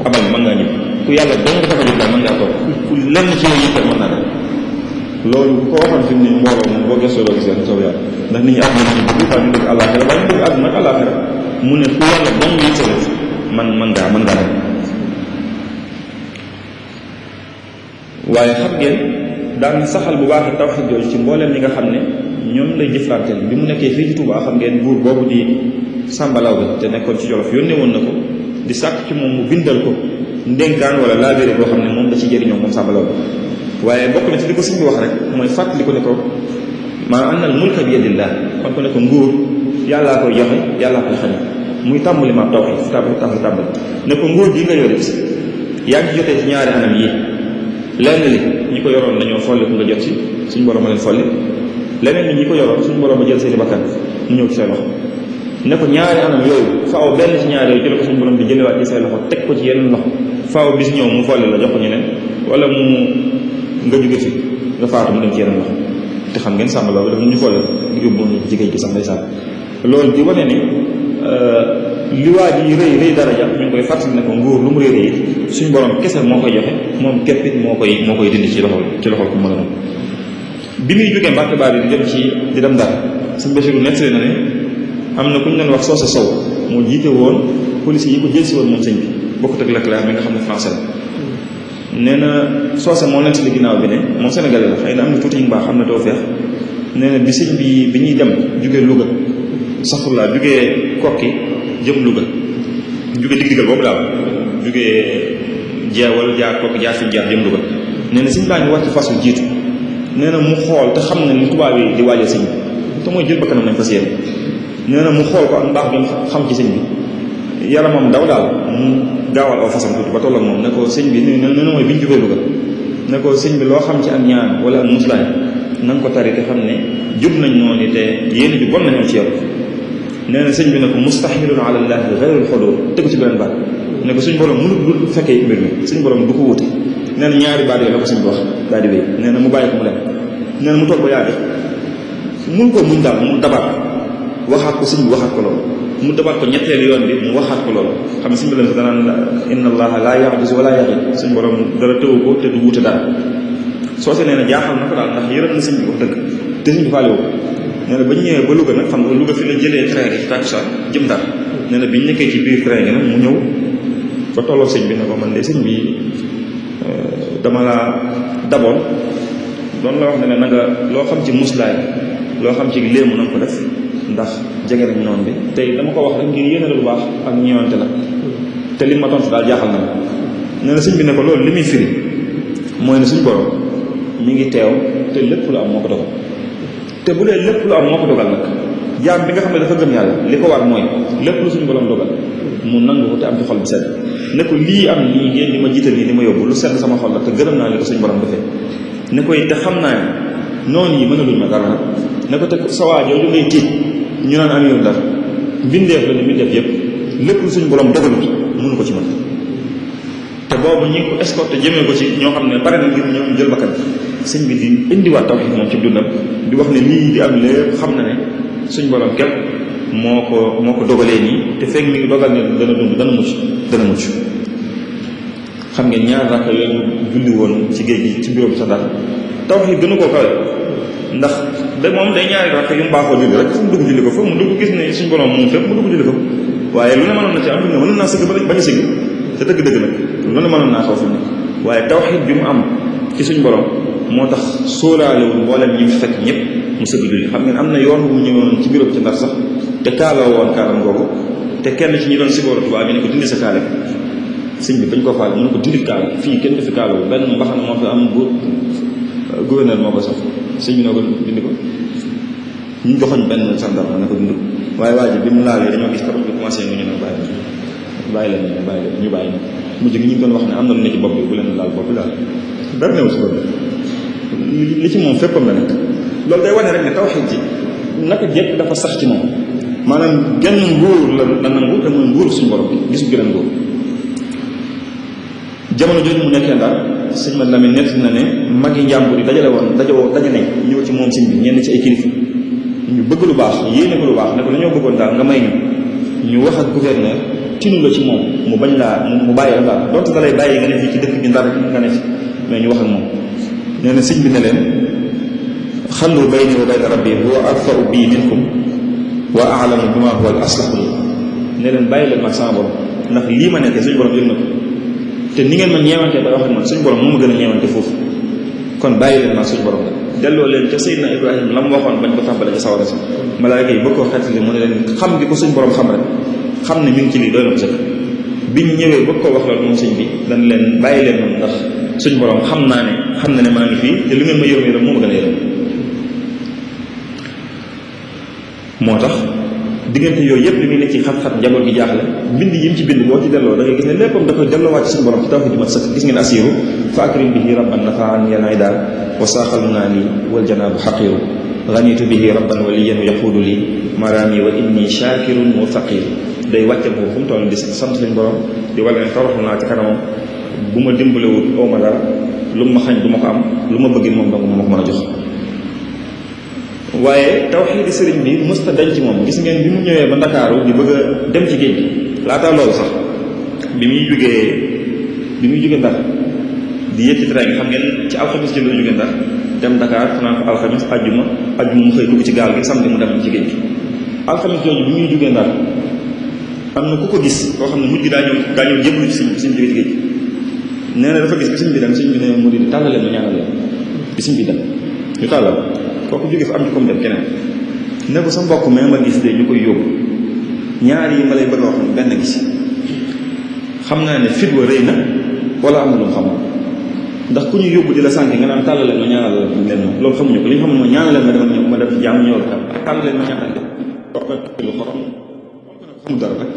abal mën ngaa ñëw ku yàlla dong tax a jóg daal mën ngaa toog ku lenn ci yow yitteel mën naa def loolu bu ko waxoon fi mu ne mbooloo moom boo gëstoo doo gisee soob yàlla ndax nit ñi àdduna ci bëgg waaye ñu bëgg àllaaxira waaye ñu bëgg àdduna ak àllaaxira mu ne ku yàlla dong yitteel mën ngaa dem waaye xam ngeen daan saxal bu baax tawxiid jooju ci mbooleem ñi nga xam ne ñoom lay jëflanteel bi mu nekkee fii ci Touba xam ngeen buur boobu di sàmbalaw bi te nekkoon ci Jolof yónnee woon na ko di sàkk ci moom mu bindal ko ndénkaan wala laabéré boo xam ne moom da ci jëriñoo moom sàmbalaw bi waaye bokk na ci li ko sëñ bi wax rek mooy fàttali ko ne ko maa annal mulka bi yadillah kon ko ne ko nguur yàllaa koy joxe yàllaa koy xañe muy tàmbali ma tawxiid tàmbali ne ko nguur gi nga yorit yaa ngi jotee ci ñaari anam yi lenn li ñi ko yoroon dañoo folli ku nga jot ci suñu borom a leen folli leneen ni ñi ko yoroon suñu borom a jël seeni bakkan mu ñëw ci say loxo ne ko ñaari anam yooyu faaw benn ci ñaari yooyu jële ko suñu borom di jëlewaat ci say loxo teg ko ci yeneen loxo faaw bis ñëw mu folli la jox ko ñeneen wala mu nga jóge fi nga faatu mu dem ci yeneen loxo te xam ngeen sàmm loolu dafa ñu folli yóbbu ñu ci géej gi sax ndeysaan loolu di wane ni li waa ji rëy daraja ñu ngi koy fàttali ne ko nguur lu mu rëy suñu borom kese moo koy joxe moom képpit moo koy dindi ci loxol ku mën a doon bi muy jógee Mbàkke Baari di dem Ndar suñu Basiru nettali na ne am na ku ñu doon wax Soose Sow moo jiite woon police yi ko jël si woon moom sëñ bi bokkut ak Leclerc mi nga xam ne français la nee na Soose moo nettali ginnaaw bi ne moom Sénégalais la xëy na am na tuuti ñu baax xam na too feex nee na bi sëñ bi ñuy dem jógee Louga saxulaa jógee Kokki jëm Louga jóge diggal boobu daal jógee jeewal jaar Kokki jaar fi jaar jëm Louga nee na sëñ baa ngi wàcc fas wu jiitu nee na mu xool te xam na ni tubaab yi di waajal sëñ bi te mooy jël bakkanam nañ fas yéene nee na mu xool ko ak mbaax bi xam ci sëñ bi yaramam daw daal mu gaawal aw fasam tuuti ba toll ak moom ne ko sëñ bi nee na mooy bi ñu jógee Louga ne ko sëñ bi loo xam ci ak ñaan wala ak muslaay na nga ko tari te xam ne jub nañ noonu te yéen ju bon nañoo ci yow nee na sëñ bi ne ko mustahilun ala llahi gayrul xudur tegu ci beneen baat ne ko suñ borom mënut du fekkee mbir mi suñ borom du ko wuute nee na ñaari baat yooyu la ko sëñ bi wax daal di wéy nee na mu bàyyi ko mu dem nee na mu toog ba yàgg mun ko muñ daal mu dabaat waxaat ko sëñ bi waxaat ko loolu mu dabaat ko ñetteelu yoon bi mu waxaat ko loolu xam ne sëñ bi la danaan inna allaha la ya'jizu wala yaxib suñ borom dara tëwu ko te du wuute dara soose nee na jaaxal na ko daal ndax yërëm na sëñ bi wax dëgg te sëñ bi faale woo nee na ba ñu ñëwee ba Louga nag xam nga Louga fi la jëlee train gi takusaan jëm Ndar nee na bi ñu nekkee ci biir train gi nag mu ñëw ba tolloo sëñ bi ne ko man de sëñ bi dama la daboon doon la wax ne na nga loo xam ci muslaay loo xam ci léemu na nga ko def ndax jege nañ noonu bi tey dama ko wax rek ngir yéene la lu baax ak ñëwante la te li ma tontu daal jaaxal na la nee na sëñ bi ne ko loolu li muy firi mooy ne suñ borom mi ngi teew te lépp lu am moo ko dogal te bu dee lépp lu am moo ko dogal nag jaam bi nga xam ne dafa gëm yàlla li ko war mooy lépp lu suñu borom dogal mu nangu ko te am ci xol bi sedd ne ko lii am lii ngeen di ma jiital nii di ma yóbbu lu sedd sama xol la te gërëm naa li ko suñu borom defee ne koy te xam naa ne noonu yi mën a luñ ma dara nag ne ko te sa waa jooju ngay tiit ñu naan amiru Ndar mbindeef la ne mbindeef yëpp lépp lu suñu borom dogalut mënu ko ci mën te boobu ñi ko escorté jëmee ko ci ñoo xam ne pare na ngir ñëw ñu jël bakkan sëñ bi di indiwaat tawxiid moom ci dundam di wax ne lii di am lépp xam na ne suñu borom képp moo ko dogalee nii te fekk mi ngi dogal ne dana dund dana mucc xam ngeen ñaar rakka yooyu julli woon ci géej gi ci bureau bi sax daal tawxiid gënu koo kawe ndax da moom day ñaari rakka yu mu baaxoo julli rek fu mu dugg julli ko fa mu dugg gis ne suñu borom moom fépp mu dugg julli ko waaye lu ne mënoon na ci am ne mën naa sëgg bañ a sëgg te dëgg-dëgg nag lu ne mënoon naa xaw fi mu ne waaye tawxiid bi mu am ci suñu borom moo tax sóoraalewul mboolem ñi mu fekk ñëpp mu sëgg julli xam ngeen am na yoon bu mu ñëwoon ci bureau bi ci Ndar sax te kaaloo woon kaalam googu te kenn ci ñi doon sibooru tubaab bi ne ko dindi sa kaale sëñ bi bañ ko faal mu ne ko dindi kaala fii kenn du fi kaaloo benn mbaxana moo fi am gouverneur moo ko sax sëñ bi ne ko dindi ko ñu joxoñ benn sandarma ne ko dindi ko waaye waa ji bi mu laalee dañoo gis karot bi commencé nga ñu ne bàyyi leen ñu bàyyi na mujj gi ñu ngi doon wax ne am na lu ne ci bopp bi bu leen laal bopp bi daal dara newu si bopp bi li ci moom féppam la nekk loolu day wane rek ne tawxiid ji naka jekk dafa sax ci moom maanaam genn nguur la nangu te mooy nguur suñu borom bi gisu geneen nguur jamono jooju mu nekkee Ndar sëñ ma Lamin nett na ne magi njàmbur yi daje nañ ñëw ci moom sëñ bi ñenn ci ay kilifa ñu bëgg lu baax yéene ko lu baax ne ko dañoo bëggoon daal nga may ñu wax ak gouverneur tinu la ci moom mu bañ laa mu bàyyi la daal donte da lay bàyyi nga ne fii ci dëkk bi Ndar nga ne fi mais ñu wax ak moom nee na sëñ bi ne leen xallu bayni wa bayna rabbi huwa arfa'u bi minkum wa a'lamu bima huwa al aslahu li ne leen bàyyi leen mag sama borom ndax lii ma nekkee suñu borom yëg na ko te ni ngeen ma ñeewantee ba wax ak man suñu borom moo ma gën a ñeewante foofu kon bàyyi leen mag suñu borom la delloo leen ca Seydina Ibrahima la mu waxoon bañ ko tàmbale ca sawara si malaaka yi bëgg koo xettali mu ne leen xam gi ko suñu borom xam rek xam ne mi ngi ci lii doy na ko sëkk biñ ñëwee bëgg koo wax loolu moom sëñ bi dañ leen bàyyi leen man ndax suñu borom xam na ne maa ngi fii te lu ngeen ma yërëm moo ma gën a yërëm moo tax diggante yooyu yëpp li muy nekk ci xat-xat njaboot gi jaaxle bind yi mu ci bind boo ci delloo da ngay gis ne léppam da koy delloowaat ci suñu borom ci tawxiid ju mat sëkk gis ngeen asiru fa akrim bihi rabban nafaan yanay daal wa saaxal naa li wal janaabu xaqiru ganitu bihi rabban waliyan yaquudu li marami wa inni shakirun wa faqir day wàcce boobu fu mu toll di sant suñu borom di wala ne toroxlu naa ci kanamam bu ma dimbalewut aw ma dara lu ma xañ du ma ko am lu ma bëggee moom dong moo ko mën a jox waaye tawxiidi sëriñ bi mësta dañ ci moom gis ngeen bi mu ñëwee ba Ndakaaru di bëgg a dem ci géej gi laataa loolu sax bi muy jógee Ndar di yéeg ci train xam ngeen ci alxamis ci la jógee Ndar dem Dakar fanaan ko alxamis ajjuma mu xëy dugg ci gaal gi samedi mu dem ci géej gi alxamis jooju bi muy jógee Ndar am na ku ko gis koo xam ne mujj gi daa ñëw jébbalu ci sëñ jógee ci géej gi nee na dafa gis bi sëñ bi dem sëñ bi ne mu di tàllal leen ma ñaanal leen bi sëñ bi dem ñu tàllal kooku jógee fa am ci comme dem keneen ne ko sa mbokk mais ma gis de ñu koy yóbbu ñaar yi ma lay bëgg a wax benn gis xam naa ne fit wa rëy na wala am na lu mu xam ndax ku ñu yóbbu di la sànki nga naan tàllal leen ma ñaanal leen ma loolu xamuñu ko li ñu xam ne mooy ñaanal leen ma demal ñëw ma def ci jàmm ñëw la ak tàllal leen ma ñaanal leen wax ko lu xorom xamul dara rek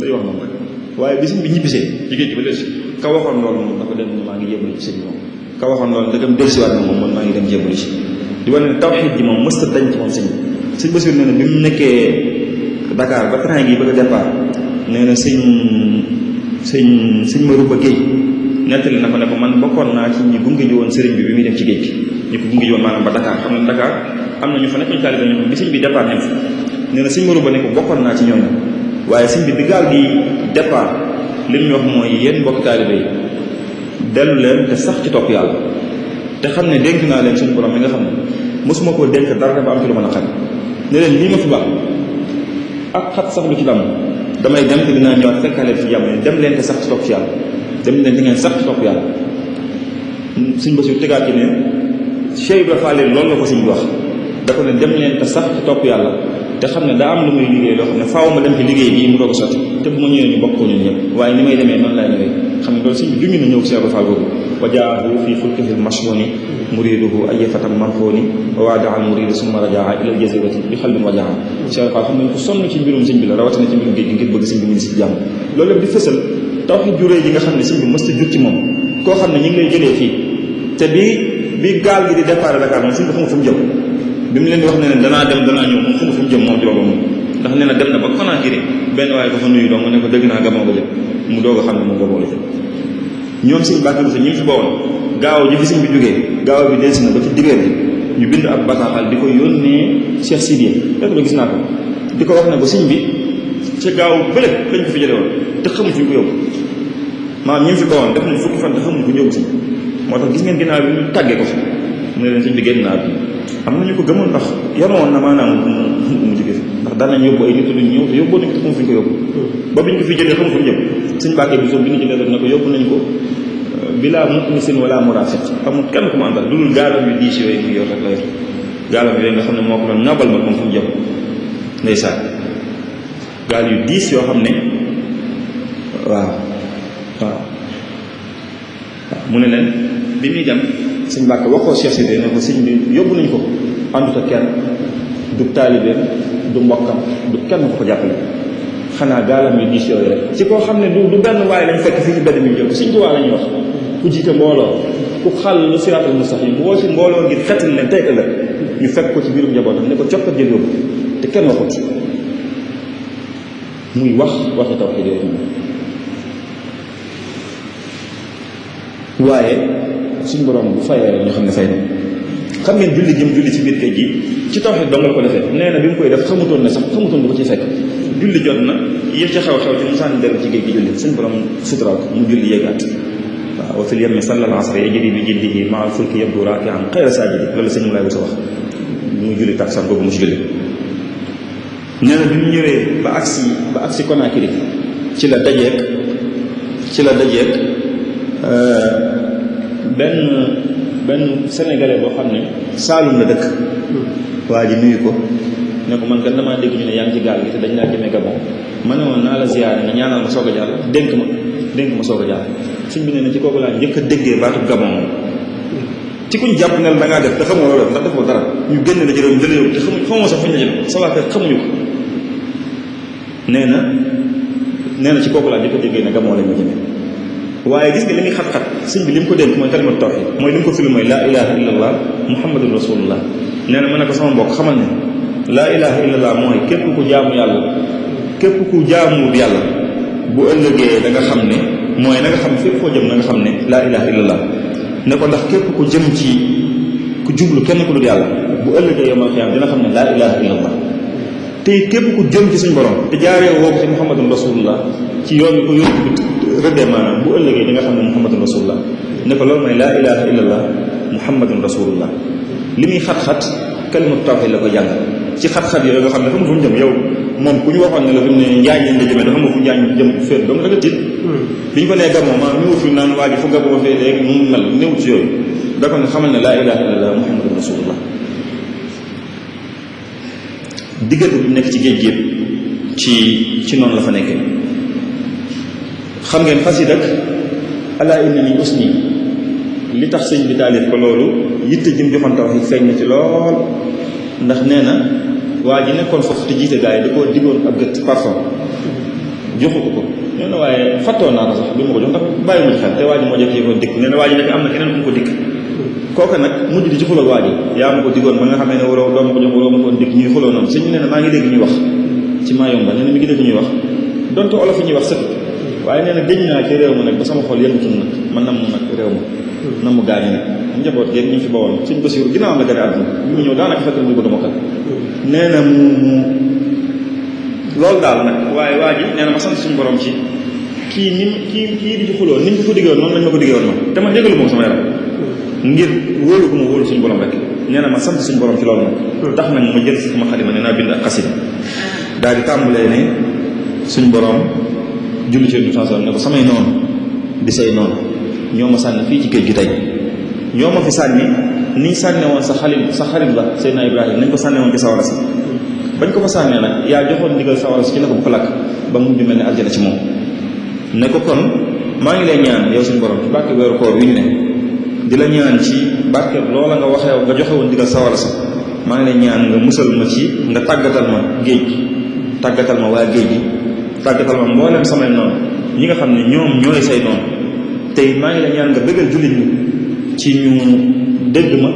day wax moom rek waaye bi sëñ bi ñibbisee ci géej gi ba delsi ka waxoon loolu moom dafa dem maa ngi jébbalu ci sëñ moom ka waxoon loolu da dem delsiwaat na moom man maa ngi dem jébbalu ci di wane ne tawxiid ji moom mësta dañ ci moom sëñ Basiir nee na bi mu nekkee Dakar ba train gi bëgg a départ nee na sëñ Marouba Gueye nettali na ko ne ko man bokkoon naa ci ñi gunge ji woon sëriñ bi muy dem ci géej gi ñu ko gunge ji woon maanaam ba Dakar xam ne Dakar am na ñu fa nekk ñu taalibe ñoo xam bi sëñ bi départ nem fa nee na sëñ Marouba ne ko bokkoon naa ci ñooñu waaye sëñ bi bi gaal gi départ li ñu wax mooy yéen mbokk taalibe yi dellu leen te sax ci topp yàlla te xam ne dénk naa leen suñu borom mi nga xam ne mosuma koo dénk dara ba am ci lu mën a xat ne leen lii ma fi baax ak xat sax lu ci dam damay dem te dinaa ñëwaat fekkaale ci jàmm dem leen te sax ci topp ci yàlla dem leen te ngeen sax ci topp yàlla suñ Basiru tegaat ci ne Cheikh Ibra Fall loolu la ko suñ bi wax da ko ne dem leen te sax ci topp yàlla te xam ne daa am lu muy liggéey loo xam ne faaw ma dem ci liggéey bii mu doog a sotti te bu ma ñëwee ñu bokk ko ñun ñëpp waaye ni may demee noonu laay ñëwee xam ne loolu suñ bi junñu na ñëw Cheikh Ibra Fall boobu wa jaahu fi fulkihi mashhuni muriduhu ayyafatan marhuni wa waada al muridu summa rajaa ila al jazirati bi xalbin wajaa Cheikh Fall xam nañ ko sonn ci mbirum sëñ bi la rawatina ci mbirum géej gi ngir bëgg sëñ bi ñu si jàmm loolu lépp di fësal tawxiid ju réy ji nga xam ne sëñ bi mësta jut ci moom koo xam ne ñu ngi lay jëlee fii te bi gaal gi di départ Dakar moom sëñ bi xamul fu mu jëm bi mu leen di wax ne leen danaa dem danaa ñëw moom xamul fu mu jëm moom ci boppam ndax nee na dem na ba Conakry benn waaye ko fa nuyu dong ne ko dëgg naa Gabon ba jëm mu doog a xam ne moom Gabon la jëm. ñoom sëñ Mbàkke Buso ñi fi bawoon gaaw ji fi sëñ bi jógee gaaw bi delsi na ba ci dibeer bi ñu bind ab bataaxal di ko yónnee Cheikh Sidiya fekk na gis naa ko di ko wax ne ko sëñ bi ca gaaw bële lañ ko fi jële woon te xamuñ fi ñu ko yóbbu maanaam ñi fi bawoon def nañ fukki fan te xamuñ ko yóbbu sëñ moo tax gis ngeen ginnaaw bi ñu tàggee ko fi mu ne leen sëñ bi génn naa bi am na ñu ko gëmoon ndax yoroon na maanaam mu jóge fi ndax daan nañ yóbbu ay nit duñ ñëw te yóbboo nañ ko te xamu fi ñu ko yóbbu ba biñ ko fi jëlee xamu fu ñu jëm sëñ Mbàkke Buso bi ñu jëlee rek ne ko yóbbu nañ ko bilaa mu'nisin wala murafiq amul kenn ku mu àndal lu dul gaalam yu diis yooyu mu yor rek la yor gaalam yooyu nga xam ne moo ko doon ngabal ma comme fu mu jëm ndeysaan gaal yu diis yoo xam ne waaw mu ne leen bi muy dem sëñ Mbàkke waxoo Cheikh Sidé ne ko sëñ bi yóbbu nañ ko àndut ak kenn du taalibeem du mbokkam du kenn ko ko jàppale xanaa gaalam yu diis yooyu rek ci koo xam ne du benn waaye lañ fekk fii ci benn mi jóg sëñ Tuubaa la ñuy wax ku jiite mbooloo ku xàll lu siraatal mustaqiim woo si mbooloo ngir xetal leen tey ëllëg ñu fekk ko ci biirum njabootam ne ko coppat jël yóbbu te kenn waxut muy waxi tawhiid yooyu waaye suñu borom bu fayee ñu xam ne fay na xam ngeen julli jëm julli ci biir kay gi ci tawhiid dong la ko defee nee na bi mu koy def xamutoon ne sax xamutoon du ko ci fekk julli jot na yëf ci xew-xew ci mu sànni dellu ci géej gi julli suñu borom suturaal ko mu julli yéegaat waaw wa fil yammi sallal asra yajri bi jiddihi maa al fulki yabdu raaki'an xayra saajidi loolu sëñ Mulaay bu sa wax muy julli takkusaan boobu mu ci julli nee na bi mu ñëwee ba agsi Conakry ci la dajeek benn sénégalais boo xam ne Saalum la dëkk waa ji nuyu ko ne ko man kat damaa dégg ñu ne yaa ngi ci gaal gi te dañ laa jëmee Gabon ma ne woon naa la ziyaare nga ñaanal ma soog a jàll dénk ma soog a jàll suñ bi nee na ci kooku laa njëkk a déggee baatu Gabon moom ci kuñ jàpp ne da ngaa def te xamoo loolu ndax defoo dara ñu génn la jërëm jële yow te xamoo sax fuñ la jëm sa waa kër xamuñu ko nee na ci kooku laa njëkk a déggee ne Gabon lañ ma jëmee waaye gis nga li muy xat-xat sëñ bi li mu ko dénk mooy kalimatu tawhid mooy li mu ko firi mooy laa ilaha illallah muhammadun rasulullah nee na ma ne ko sama mbokk xamal ne laa ilaha illallah mooy képp ku jaamu yàlla képp ku jaamuwul yàlla bu ëllëgee da nga xam ne mooy na nga xam fépp foo jëm na nga xam ne laa ilaha illallah ne ko ndax képp ku jëm ci ku jublu kenn ku dul yàlla bu ëllëgee yawmal qiyaama dina xam ne laa ilaha illallah te it képp ku jëm ci suñu borom te jaaree woo ko ci muhammadun rasulullah ci yoon bi ko yóbbu bi rëddee maanaam bu ëllëgee di nga xam ne muhammadun rasulullah ne ko loolu mooy laa ilaha illallah muhammadun rasulullah li muy xat-xat kalimatu tawhid la ko jàngal ci xat-xat yooyu nga xam ne xamul fu mu jëm yow moom ku ñu waxoon ne la fi mu ne njaañ lañ la jëmee dafa xamul fu njaañ jëm féet dong da nga tiit bi ñu ko nee Gabon maanaam ñëwul fi naan waa ji fu Gabon fee léegi nu mu mel néewut ci yooyu da ko ne xamal ne laa ilaha illallah muhammadun rasulullah diggante bu nekk ci géej gi ci noonu la fa nekkee xam ngeen xasida ak alaa innani usni li tax sëñ bi taalif ko loolu yitte jëm joxoon tawhid feeñ na ci lool ndax nee na waa ji nekkoon foofu te jiite gars yi da koo diggoon ab gët parfum joxu ko nee na waaye fàttoon naa ko sax bi ma ko jox ndax bàyyi ma ci xel te waa ji moo jekk yëgoon dikk nee na waa ji nekk am na keneen ku mu ko dikk kooka nag mujj di ci xuloo waa ji yaa ma ko diggoon ba nga xamee ne waroo doo ma ko jox waroo ma ko dikk ñuy xuloo noonu sëñ bi nee na maa ngi dégg ñuy wax ci Mayumba nee na mi ngi dégg ñuy wax donte olof yi ñuy wax sëkk waaye nee na géej naa ci réew ma nag ba sama xol yëngutul nag man nam nag réew ma nam mu gaañu nag njaboot yeeg ñu fi bawoon suñ Basiru ginnaaw am la gën a àdduna bi mu ñëw daanaka fekk muy bëgg a mokkal nee na mu loolu daal nag waaye waa ji nee na ma sant suñu borom ci kii di ci xuloo ni ñu ko diggoon noonu lañ ma ko diggoon man te man yëgalu moom sama yaram ngir wóolu ko ma wóolu suñu borom rek nee na ma sant suñu borom ci loolu nag tax nag ma jël sama xalima nee naa bind ak xasida daal di tàmbalee ne suñu borom julli ci ne ko samay noonu di say noonu ñoo ma sànni fii ci géej gi tey ñoo ma fi sànni niñ sànne woon sa xarit ba Seydina Ibrahima nañ ko sànne woon ci sawara si bañ ko fa sànnee nag yaa joxoon ndigal sawara si ci ne ko bu ko lakk ba mu mel ne aljana ci moom ne ko kon maa ngi lay ñaan yow suñu borom ci barke weeru koor wi ñu ne di la ñaan ci barke loola nga waxee nga joxe woon ndigal sawara si maa ngi lay ñaan nga musal ma ci nga tàggatal ma géej gi tàggatal ma waa géej gi tàggatal ma mboolem samay noonu ñi nga xam ne ñoom ñooy say noonu tey maa ngi la ñaan nga bëggal jullit ñi ci ñu dégg ma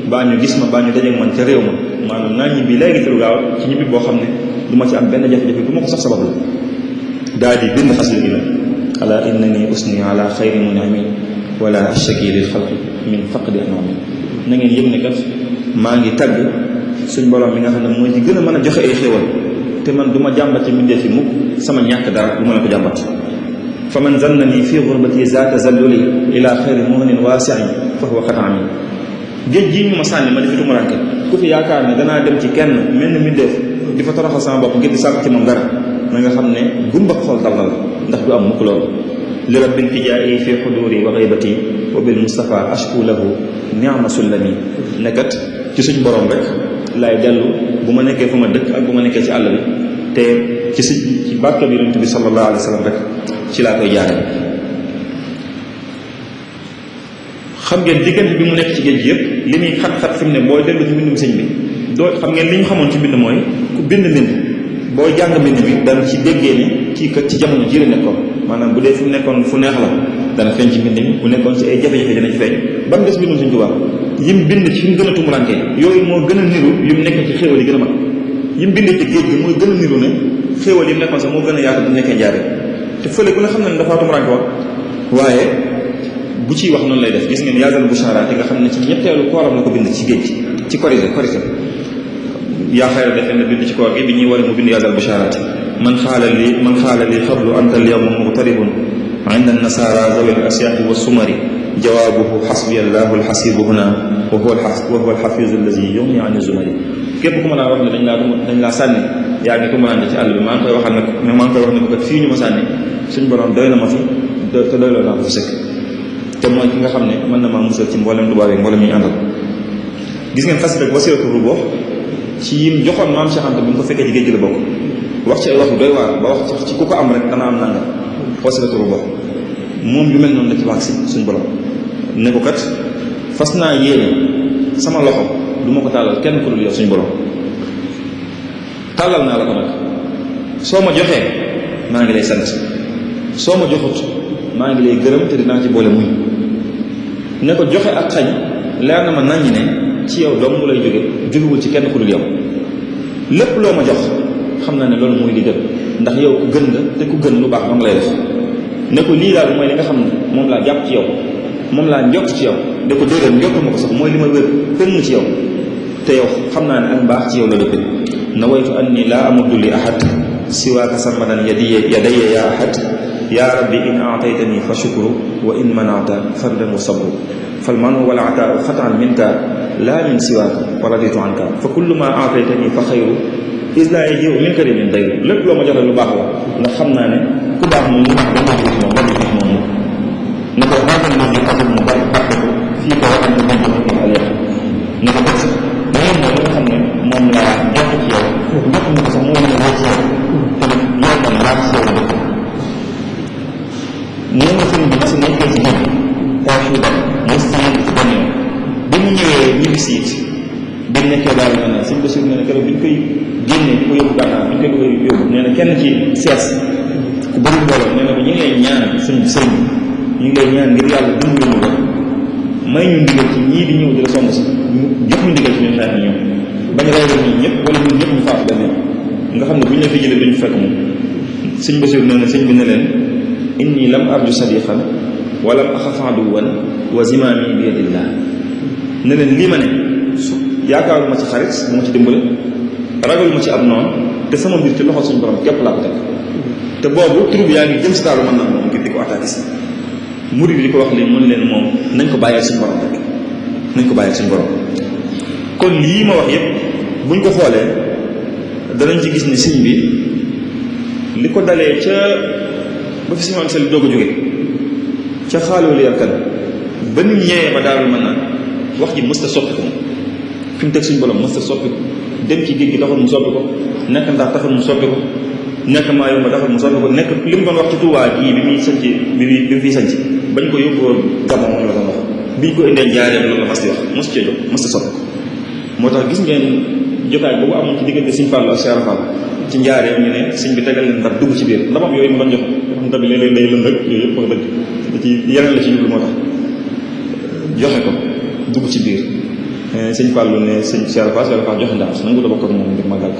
baa ñu gis ma baa ñu dajeek man ca réew ma maanaam naa ñibbi léegi te lu gaaw ci ñibbi boo xam ne du ma ci am benn jafe-jafe du ma ko sax sabablu daal di bind xasida gi la ala innani usni ala xayri munami wala ashaki lil xalqi min faqdi anami na ngeen yëg ne kat maa ngi tagg suñ borom mi nga xam ne mooy ci gën a mën a joxe ay xéewal te man du ma jàmbat ci mbindee fi mukk sama ñàkk dara du ma la ko jàmbat fa man zannani fi gurbati zaaka zalluli ila xayri muhnin waasiin fa huwa xataami géej gii ñu ma sànni ma di fi tumuranke ku fi yaakaar ne danaa dem ci kenn mel ni mbindeef di fa toroxal sama bopp ngir di sàkk ci moom dara na nga xam ne gumba xool dal na la ndax du am mukk loolu li rabbin tijaa'i fi xuduri wa xaybati wa bil mustafa ashku lahu ni'ma sullami nekkat ci suñ borom rek laay dellu bu ma nekkee fu ma dëkk ak bu ma nekkee ci àll bi te ci barke bi yonent bi sallallahu alayhi wa sallam rek ci laa koy jaaree. xam ngeen diggante bi mu nekk ci géej gi yëpp li muy xat-xat fi mu ne booy dellu ci mbindum sëñ bi doo xam ngeen li ñu xamoon ci mbind mooy ku bind mbind booy jàng mbind bi dana ci déggee ne kii kat ci jamono ji la nekkoon maanaam bu dee fu nekkoon fu neex la dana feeñ ci mbind mi bu nekkoon ci ay jafe-jafe dana ci feeñ ba mu des mbindum sëñ Tuubaa yim bind ci fi mu gën a tumurankee yooyu moo gën a niru yim nekk ci xéewal yi gën a mag yim bind ci géej gi mooy gën a niru ne xéewal yi mu nekkoon sax moo gën a yaatu bu nekkee njaare te fële ku ne xam ne dafa tumuranke woon waaye bu ciy wax noonu lay def gis ngeen yaazal busharaat yi nga xam ne ci ñetteelu kooram la ko bind ci géej gi ci korité yaa xayra defe na bind ci koor gi bi ñuy ware mu bind yaazal busharaat man xaala li xablu anta al yawma muqtaribun inda nasara zawi al asyaaqi wa sumari jawaabuhu xasbiya allahu alxasibu huna wa huwa alxafizu allazi yughni an zumari képp ku ma laa wax ne dañ laa sànni yaa ngi tumurante ci àll bi maa ngi koy wax ne ko kat fii ñu ma sànni suñ borom doy na ma fi te doy loo naa ko fi sëkk te mooy ki nga xam ne mën na maa musal ci mboolem tubaab yi mboolem ñu àndal gis ngeen xas rek wasiratu rubuux ci yim joxoon maam Cheikh Anta bi mu ko fekkee ci géej gi la bokk wax ci ay wax yu doy waar ba wax ci ku ko am rek dana am nanga wasiratu rubuux moom yu mel noonu la ci wax si suñ borom ne ko kat fas naa yéene sama loxo du ma ko tàllal kenn ku dul yow suñ borom tàllal naa la ko nag soo ma joxee maa ngi lay sant soo ma joxut maa ngi lay gërëm te dinaa ci boole muñ ne ko joxe ak xañ leer na ma naññ ne ci yow dong mu lay jógewul ci kenn ku dul yow lépp loo ma jox xam naa ne loolu mooy li gën ndax yow ku gën nga te ku gën lu baax ba nga lay def ne ko lii daal mooy li nga xam ne moom laa jàpp ci yow moom laa njott ci yow ne ko déedéet njott ma ko sax mooy li ma wér pënn ci yow te yow xam naa ne ak mbaax ci yow la dëppee nawaytu anni laa amuddu li ahad siwaaka samadan yadayya ya ahad ya rabbi in aataytani fa shukru wa in manata fardan wa sabru falmanu wal ataau xataan minka laa min siwaaka wa raditu anka fa kullu ma aataytani fa xayru is laa yajiu min karimin dayru lépp loo ma joxe lu baax la ndax xam naa ne ku baax moom moom ne ko xaaral ma di xasul mu bari baax ko fii ko waxam ne moom ko aliyah ne ko bés moom mooy nga xam ne moom laa jot ci yow jot na ko sax moo mën a wóor ci yow te yow man laa ci yow dëkk nee na sëriñ bi si nekkee ci géej taw suuda mos ci nekk ci benn yoon bi mu ñëwee ñibbi si it bi mu nekkee daal na sëñ Basiir nee na keroog bi ñu koy génnee ko yóbbu gànnaar bi ñu koy yóbbu nee na kenn ci sees ku bëri mbooloo nee na ko ñu ngi lay ñaan suñ sëñ ñu ngi lay ñaan ngir yàlla dimbali ñu ko may ñu ndigal ci ñii di ñëw di la song si jox ñu ndigal ci ñun xeex ñoom bañ rey la ñun ñëpp wala ñun ñëpp ñu faatu benn nga xam ne bu ñu la fi jëlee duñu fekk moom sëñ Basiir nee na sëñ bi ne leen inni lam arju sadiqan wa lam axaf aduwan wa zimaami bi yadillah ne leen lii ma ne yaakaaruma ci xarit bu ma ci dimbale ragaluma ci ab noonu te sama mbir ci loxo suñu borom képp laa ko teg te boobu troupe yaa ngi jëm si taalu mën na moom ngir di ko attaqué si murid bi di ko wax léegi mën leen moom nañ ko bàyyee suñu borom rek nañ ko bàyyee suñu borom kon lii ma wax yépp buñ ko xoolee danañ ci gis ni sëñ bi li ko dalee ca ba fi si maam sel doog a jóge ca xaaloo li yarkan ba nit ñëwee ba daal mën naan wax ji mësta soppi ko moom fi mu teg suñu borom mësta soppi ko dem ci géej gi taxul mu soppi ko nekk ndax taxul mu soppi ko nekk maa yomba taxul mu soppi ko nekk li mu doon wax ci Tuubaa gii bi muy sanc bi mu fiy sanc bañ ko yóbbu Gabon moom la doon wax biñ ko indee Njaaréem loolu la mas di wax mos cee jóg mësta soppi ko moo tax gis ngeen jotaay boobu amoon ci diggante Sëñ Fallu ak Cheikh Fall ci Njaaréem ñu ne sëñ bi tegal leen ndab dugg ci biir ndabam yooyu mu doon jox ndab bi léeg-léeg day lënd rek yooyu yëpp wax dëgg da ci yeneen la ci jublu moo tax joxe ko dugg ci biir sëñ Fallu ne sëñ Cheikh Fall joxe ndax nangu da bokk ak moom ngir màggal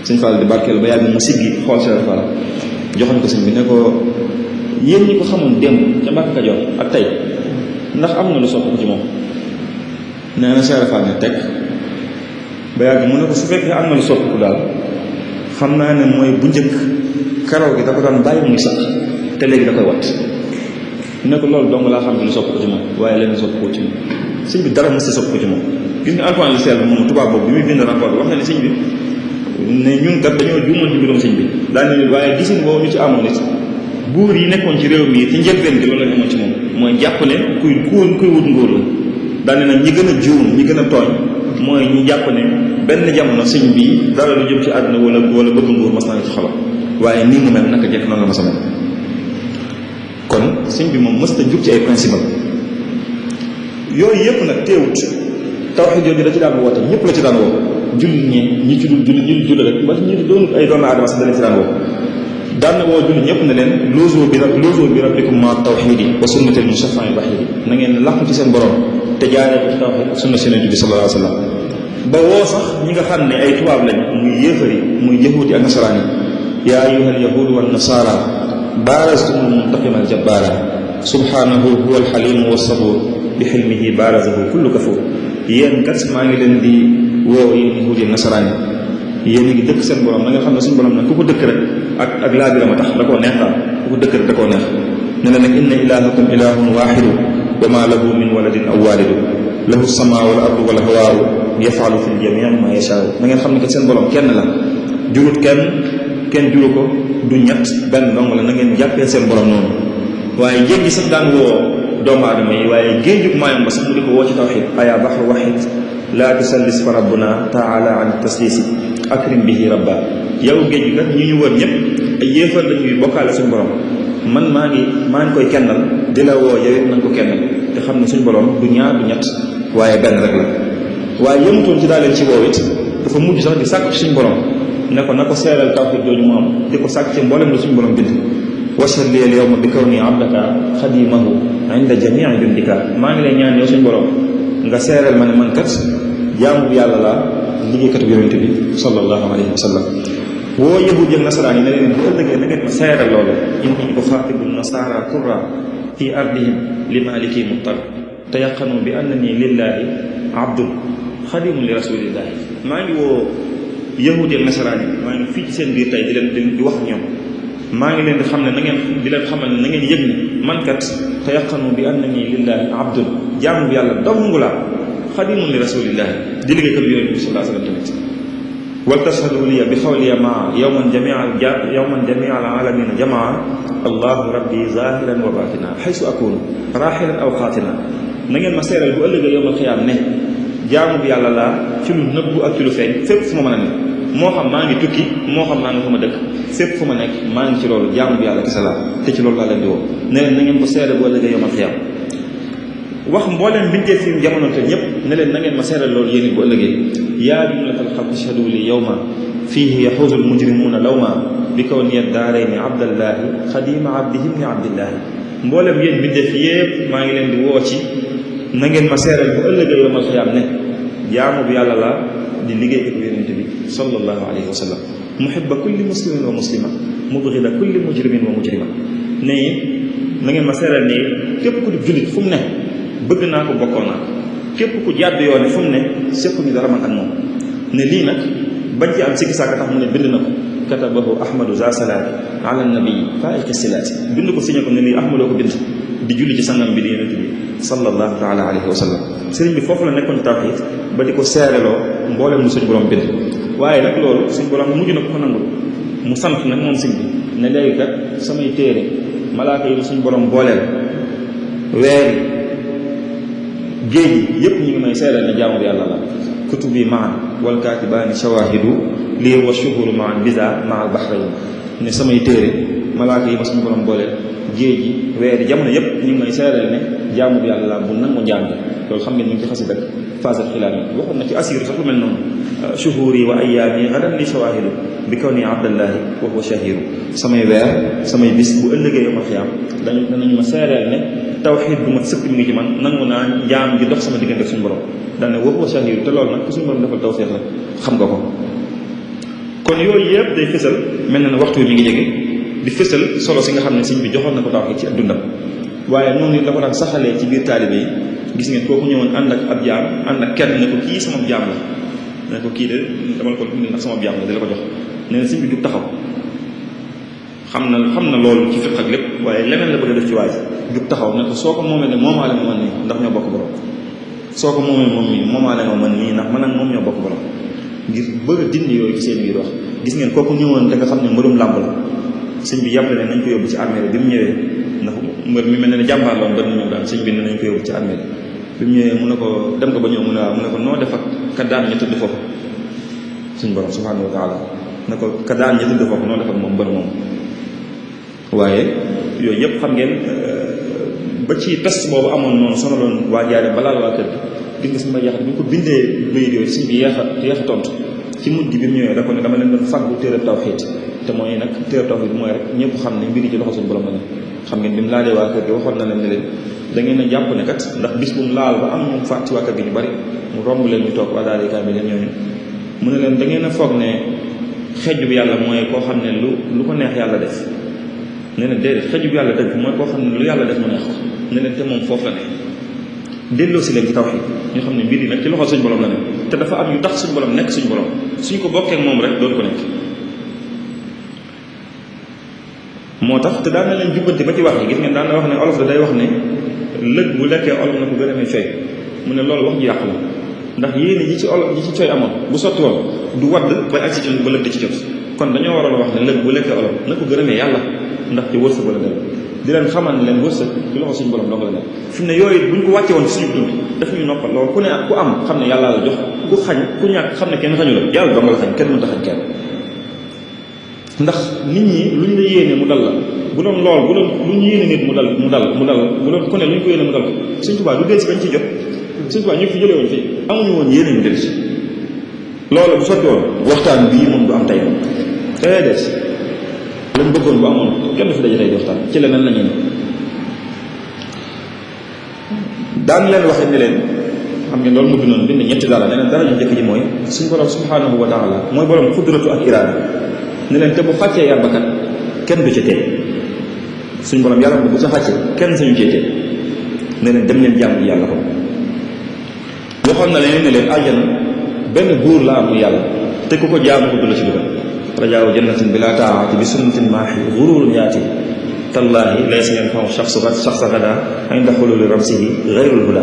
sëñ Fall di barkeel ba yàgg mu siggi xool Cheikh Fall joxoñ ko sëñ bi ne ko yéen ñi ko xamoon démb ca Mbàkke Kajoor ak tey ndax am na lu sopp ko ci moom. nee na Cheikh Fall ne teg ba yàgg mu ne ko su fekkee am na lu sopp ko daal xam naa ne mooy bu njëkk karaw gi da ko daan bàyyi muy sax te léegi da koy wat. ne ko loolu dong laa xam ne lu sopp ko ci moom waaye leneen sopp ko ci moom sëñ bi dara mës a sopp ko ci moom. gis nga Alxuraan lu sell moom tubaab boobu bi muy bind rapport wax na ne sëñ bi ne ñun kat dañoo juumoon ci mbirum sëñ bi daal ne waaye gisin boobu ñu ci amoon nit buur yi nekkoon ci réew mi ci njëlbeen gi loolu la amoon ci moom mooy jàpp ne kuy wut nguur la daal ne nag ñi gën a juum ñi gën a tooñ mooy ñu jàpp ne benn jamono sëñ bi dara lu jëm ci àdduna wala bëgg nguur mas naa ci xolam waaye nii mu mel naka jekk noonu la ma sa mel. kon sëñ bi moom mës ta jug ci ay principe yooyu yëpp nag teewut tawxiid yooyu da ci daan woote ñëpp la ci daan woo jullit ñi ci dul jullit rek ba ñi doon ay doomu aadama sax da leen ci daan woo daan na woo jullit ñëpp ne leen loosoo bi rabbikum ma tawxiidi wa sunnatil musaffaa baxiidi na ngeen làqu ci seen borom te jaaree ko ci tawxiid ak sunna Yonent bi sallallahu alayhi wa sallam ba woo sax ñi nga xam ne ay tubaab lañ muy yéefar yi muy yahuudi ak nasaraan yi yaa ayyuhal yahuudu wan nasaara baarastumul muntaqima al jabbaara subhaanahu huwa al xaliimu wa sabuur bi xilmihi baarazahu kullu kafuur yéen kat maa ngi leen di woo yéen yahuudi nasaraan yi yéen a ngi dëkk seen borom na nga xam ne suñu borom nag ku ko dëkk rek ak laabiram a tax da koo neex daal ku ko dëkk rek da koo neex ne la nag inna ilaahakum ilaahun waaxidu wa maa lahu min waladin aw waalidu lahu samaa wal ardu wal hawaawu yafalu fi ljamii ma yashaau na ngeen xam ne kat seen borom kenn la jurut kenn juru ko du ñett benn dong la na ngeen jàppee seen borom noonu waaye géej gi sax daan woo doomu aadama yi waaye géejug maayam ba sax mu di ko woo ci tawxiid ayaa baxru waxid laa tusallis fa rabbuna taala an taslisi akrim bihi rabba yow géej gi kat ñi ñu wër ñëpp ay yéefar lañuy bokkaale suñu borom man maa ngi koy kennal di la woo yow it nañ ko kennal te xam ne suñu borom du ñaar du ñett waaye benn rek la waaye yëmutoon ci daa leen ci woow it dafa mujj sax di sàkk ci suñu borom ne ko na ko seeral tawxiid jooju mu am di ko sàkk ci mboolem la suñu borom bind washhad li al yawma bi kawni abdaka xadimahu inda jamii jundika maa ngi lay ñaan yow suñu borom nga seeral ma ne man kat jaamu bu yàlla laa liggéeykatu yonente bi sallallahu alayhi wa sallam woo yahud ak nasaraan yi ne leen bu ëllëgee na ngeen ma seeral loolu inni uxaatibu nasaara turra fi ardihim li maliki muttar tayaqanu bi annani lillahi abdun xadimun li rasulillahi maa ngi woo yahud ak nasaraan yi maa ngi fii ci seen biir tey di leen di wax ñoom maa ngi leen di xam ne na ngeen di leen xamal ne na ngeen yëg ne man kat tayaqanu bi annani lillahi abdun jaamu bi yàlla dong laa xadimun li rasulillahi di liggéey kër yonent bi sallallahu alayhi wa sallam tamit wal tashhadu liya bi xawliya maa yowman jamia al alamina jamaa allahu rabbi zahiran wa batina xaysu akunu raxilan aw xaatina na ngeen ma seeral bu ëllëgee yowmal xiyaam ne jaamu bi yàlla laa ci lu nëbbu ak ci lu feeñ fépp fu ma mën a ne moo xam maa ngi tukki moo xam maa ngi fu ma dëkk fépp fu ma nekk maa ngi ci loolu jaamu bi yàlla kese laa te ci loolu laa leen di woo ne leen na ngeen ko seeral bu ëllëgee yowmal xiyaam wax mbooleem bindee fi jamono te ñëpp ne leen na ngeen ma seeral loolu yéen bu ëllëgee yaa jumlatal xalq ashhadu li yawma fiihi yaxuusu almujrimuuna lawma bi kawniya daarayni abdallahi xadima abdihi ibni abdillahi mbooleem yéen bindee fi yëpp maa ngi leen di woo ci na ngeen ma seeral bu ëllëgee yawmal xiyaam ne jaamu bi yàlla la di liggéey ak yonent bi sallallahu alayhi wa sallam muhibba kulli muslimin wa muslima mubghida kulli mujrimin wa mujrima ne na ngeen ma seeral ne képp ku di jullit fu mu ne bëgg naa ko bokkoon naa képp ku jàdd yoone fu mu ne séquñu dara man ak moom ne lii nag bañ ci am sikki sàkka tax mu ne bind na ko katabahu ahmadu za salaati ala nabii faiqi silaati bind ko signé ko ne lii ahmadoo ko bind di julli ci sangam bi di yonent bi sallallahu taala alayhi wa sallam sëriñ bi foofu la nekkoon ci tawxiid ba di ko seereloo mboolem mu suñu borom bind waaye nag loolu suñu borom mujj na ko nangul mu sant nag moom sëñ bi ne léegi kat samay téere malaaka yi suñu borom booleel weer géej gi yëpp ñu ngi may seeral ne jaamu bi yàlla la kutubi maan wal kaatibaani shawahidu lii wa shuhuru maan bisa maa bahrayn ne samay téere malaaka yi ma suñu borom booleel géej gi weer yi jamono yëpp ñu ngi may seeral ne jaamu bi yàlla la bu nangu njaam loolu xam ngeen ñu ngi ci xasi dëkk fasal xilaam yi waxoon na ci asiru sax lu mel noonu shuhuri wa ayaami gadan li shawahidu bi kaw nii abdallahi wa huwa shahiru samay weer samay bis bu ëllëgee yomal xiyaam danañu ma seereel ne tawxiid bu ma sëkk mi ngi ci man nangu naa njaam gi dox sama diggante ak suñu borom daane wa huwa shahiru te loolu nag ku suñu borom defal tawfiix la xam nga ko kon yooyu yëpp day fësal mel na ne waxtu bi mi ngi jege di fësal solo si nga xam ne sëñ bi joxoon na ko tawxiid ci dundam waaye noonu la ko daan saxalee ci biir taalibe yi gis ngeen kooku ñëwoon ànd ak ab jaam ànd ak kenn ne ko kii sama jaam la ne ko kii de dama la ko indi ndax sama jaam la di la ko jox nee na sëñ bi jug taxaw xam na loolu ci fiq ak lépp waaye leneen la bëgg a def ci waaj jug taxaw ne ko soo ko moomee ne moomaale ma man nii ndax ñoo bokk borom soo ko moomee moom nii moomaale ma man nii ndax man ak moom ñoo bokk borom ngir bëgg a dindi yooyu ci seen biir wax gis ngeen kooku ñëwoon te nga xam ne mbërum làmb la sëñ bi yàpp ne nañ ko yóbbu ci armée bi mu ñëwee ndax mbër mi mel ne jàmbaar loon bari na ñëw daal sëñ bi ne nañ ko yóbbu ci armée bi mu ñëwee mu ne ko dem ko ba ñëw mu ne waaw mu ne ko noo def ak ka daan ñu tudd foofu suñ borom subhanahu wa taala ne ko ka daan ñu tudd foofu noo def ak moom mbër moom waaye yooyu yëpp xam ngeen ba ci peste boobu amoon noonu sonaloon waa jaare balaa waa kër gi gis nga sama yaxat bi ñu ko bindee bayit yooyu sëñ bi yeex a tontu ci mujj gi bi mu ñëwee da ko ne dama leen doon fàggu téereb tawxiid te mooy nag téereb tawxiid mooy rek ñëpp xam ne mbiri ci loxo suñu borom la ne xam ngeen bi mu laalee waa kër gi waxoon na leen ne leen da ngeen a jàpp ne kat ndax bis bu mu laal ba am ñu faat ci waa kër gi ñu bari mu romb leen ñu toog waa daal kaay bi leen ñooñu mu ne leen da ngeen a foog ne xejju bi yàlla mooy koo xam ne lu ko neex yàlla def ne leen déedéet xejju bi yàlla dëgg mooy koo xam ne lu yàlla def mu neex ko ne leen te moom foofu la ne delloo si leen ci tawxiid ñu xam ne mbir yi nag ci loxo suñu borom la ne te dafa am yu tax suñu borom nekk suñu borom suñ ko bokkee moom rek doon ko nekk moo tax te daan na leen jubbante ba ci wax yi gis ngeen daan na wax ne olof da day wax ne lëg bu lekkee olof na ko gën a may coy mu ne loolu wax ji yàqu la ndax yéene ji ci olof ji ci coy amoon bu sotti woon du wadd ba agsi ci ba lëg di ci jot kon dañoo waroon a wax ne lëg bu lekkee olof na ko gërëmee yàlla ndax ci wërsëg la dem di leen xamal ne leen wërsëg ci loxo suñu borom dong la nekk fi mu ne yooyu buñ ko wàcce woon ci suñu dund daf ñu noppal loolu ku ne ak ku am xam ne yàlla la jox ku xañ ku ñàkk xam ne kenn xañu la yàlla dong la xañ kenn mënta xañ kenn ndax nit ñi luñ la yéene mu dal la bu doon lool bu doon lu ñu yéene nit mu dal bu doon ku ne lu ñu ko yéene mu dal ko Sëñ Tuubaa du del si bañ ci jot Sëñ Tuubaa ñu fi jëlee woon fii amuñu woon yéene ñu del si loolu bu sotti woon waxtaan bii moom du am tey des lañ bëggoon bu amoon kenn du fi daje tey di waxtaan ci leneen la ñu ne daan leen waxe ne leen xam ngeen loolu mu bindoon bind ñetti dara ne leen dara ñu njëkk ji mooy suñ borom subhanahu wa taala mooy borom xudratu ak iraada ne leen te bu xàccee yàlla kat kenn du ci tee suñ borom yàlla bu sa xàccee kenn sañu cee tee ne leen dem leen jàmm yàlla ko waxoon na leen ne leen àjjana benn buur la am yàlla te ku ko jaamu ko du la ci dugal rajaaw jannatin bi laa taati bi sunnatin maaxi gururun yaati tallaahi laysa yanfau shaxsa gada inda xululi ramsihi gayrul huda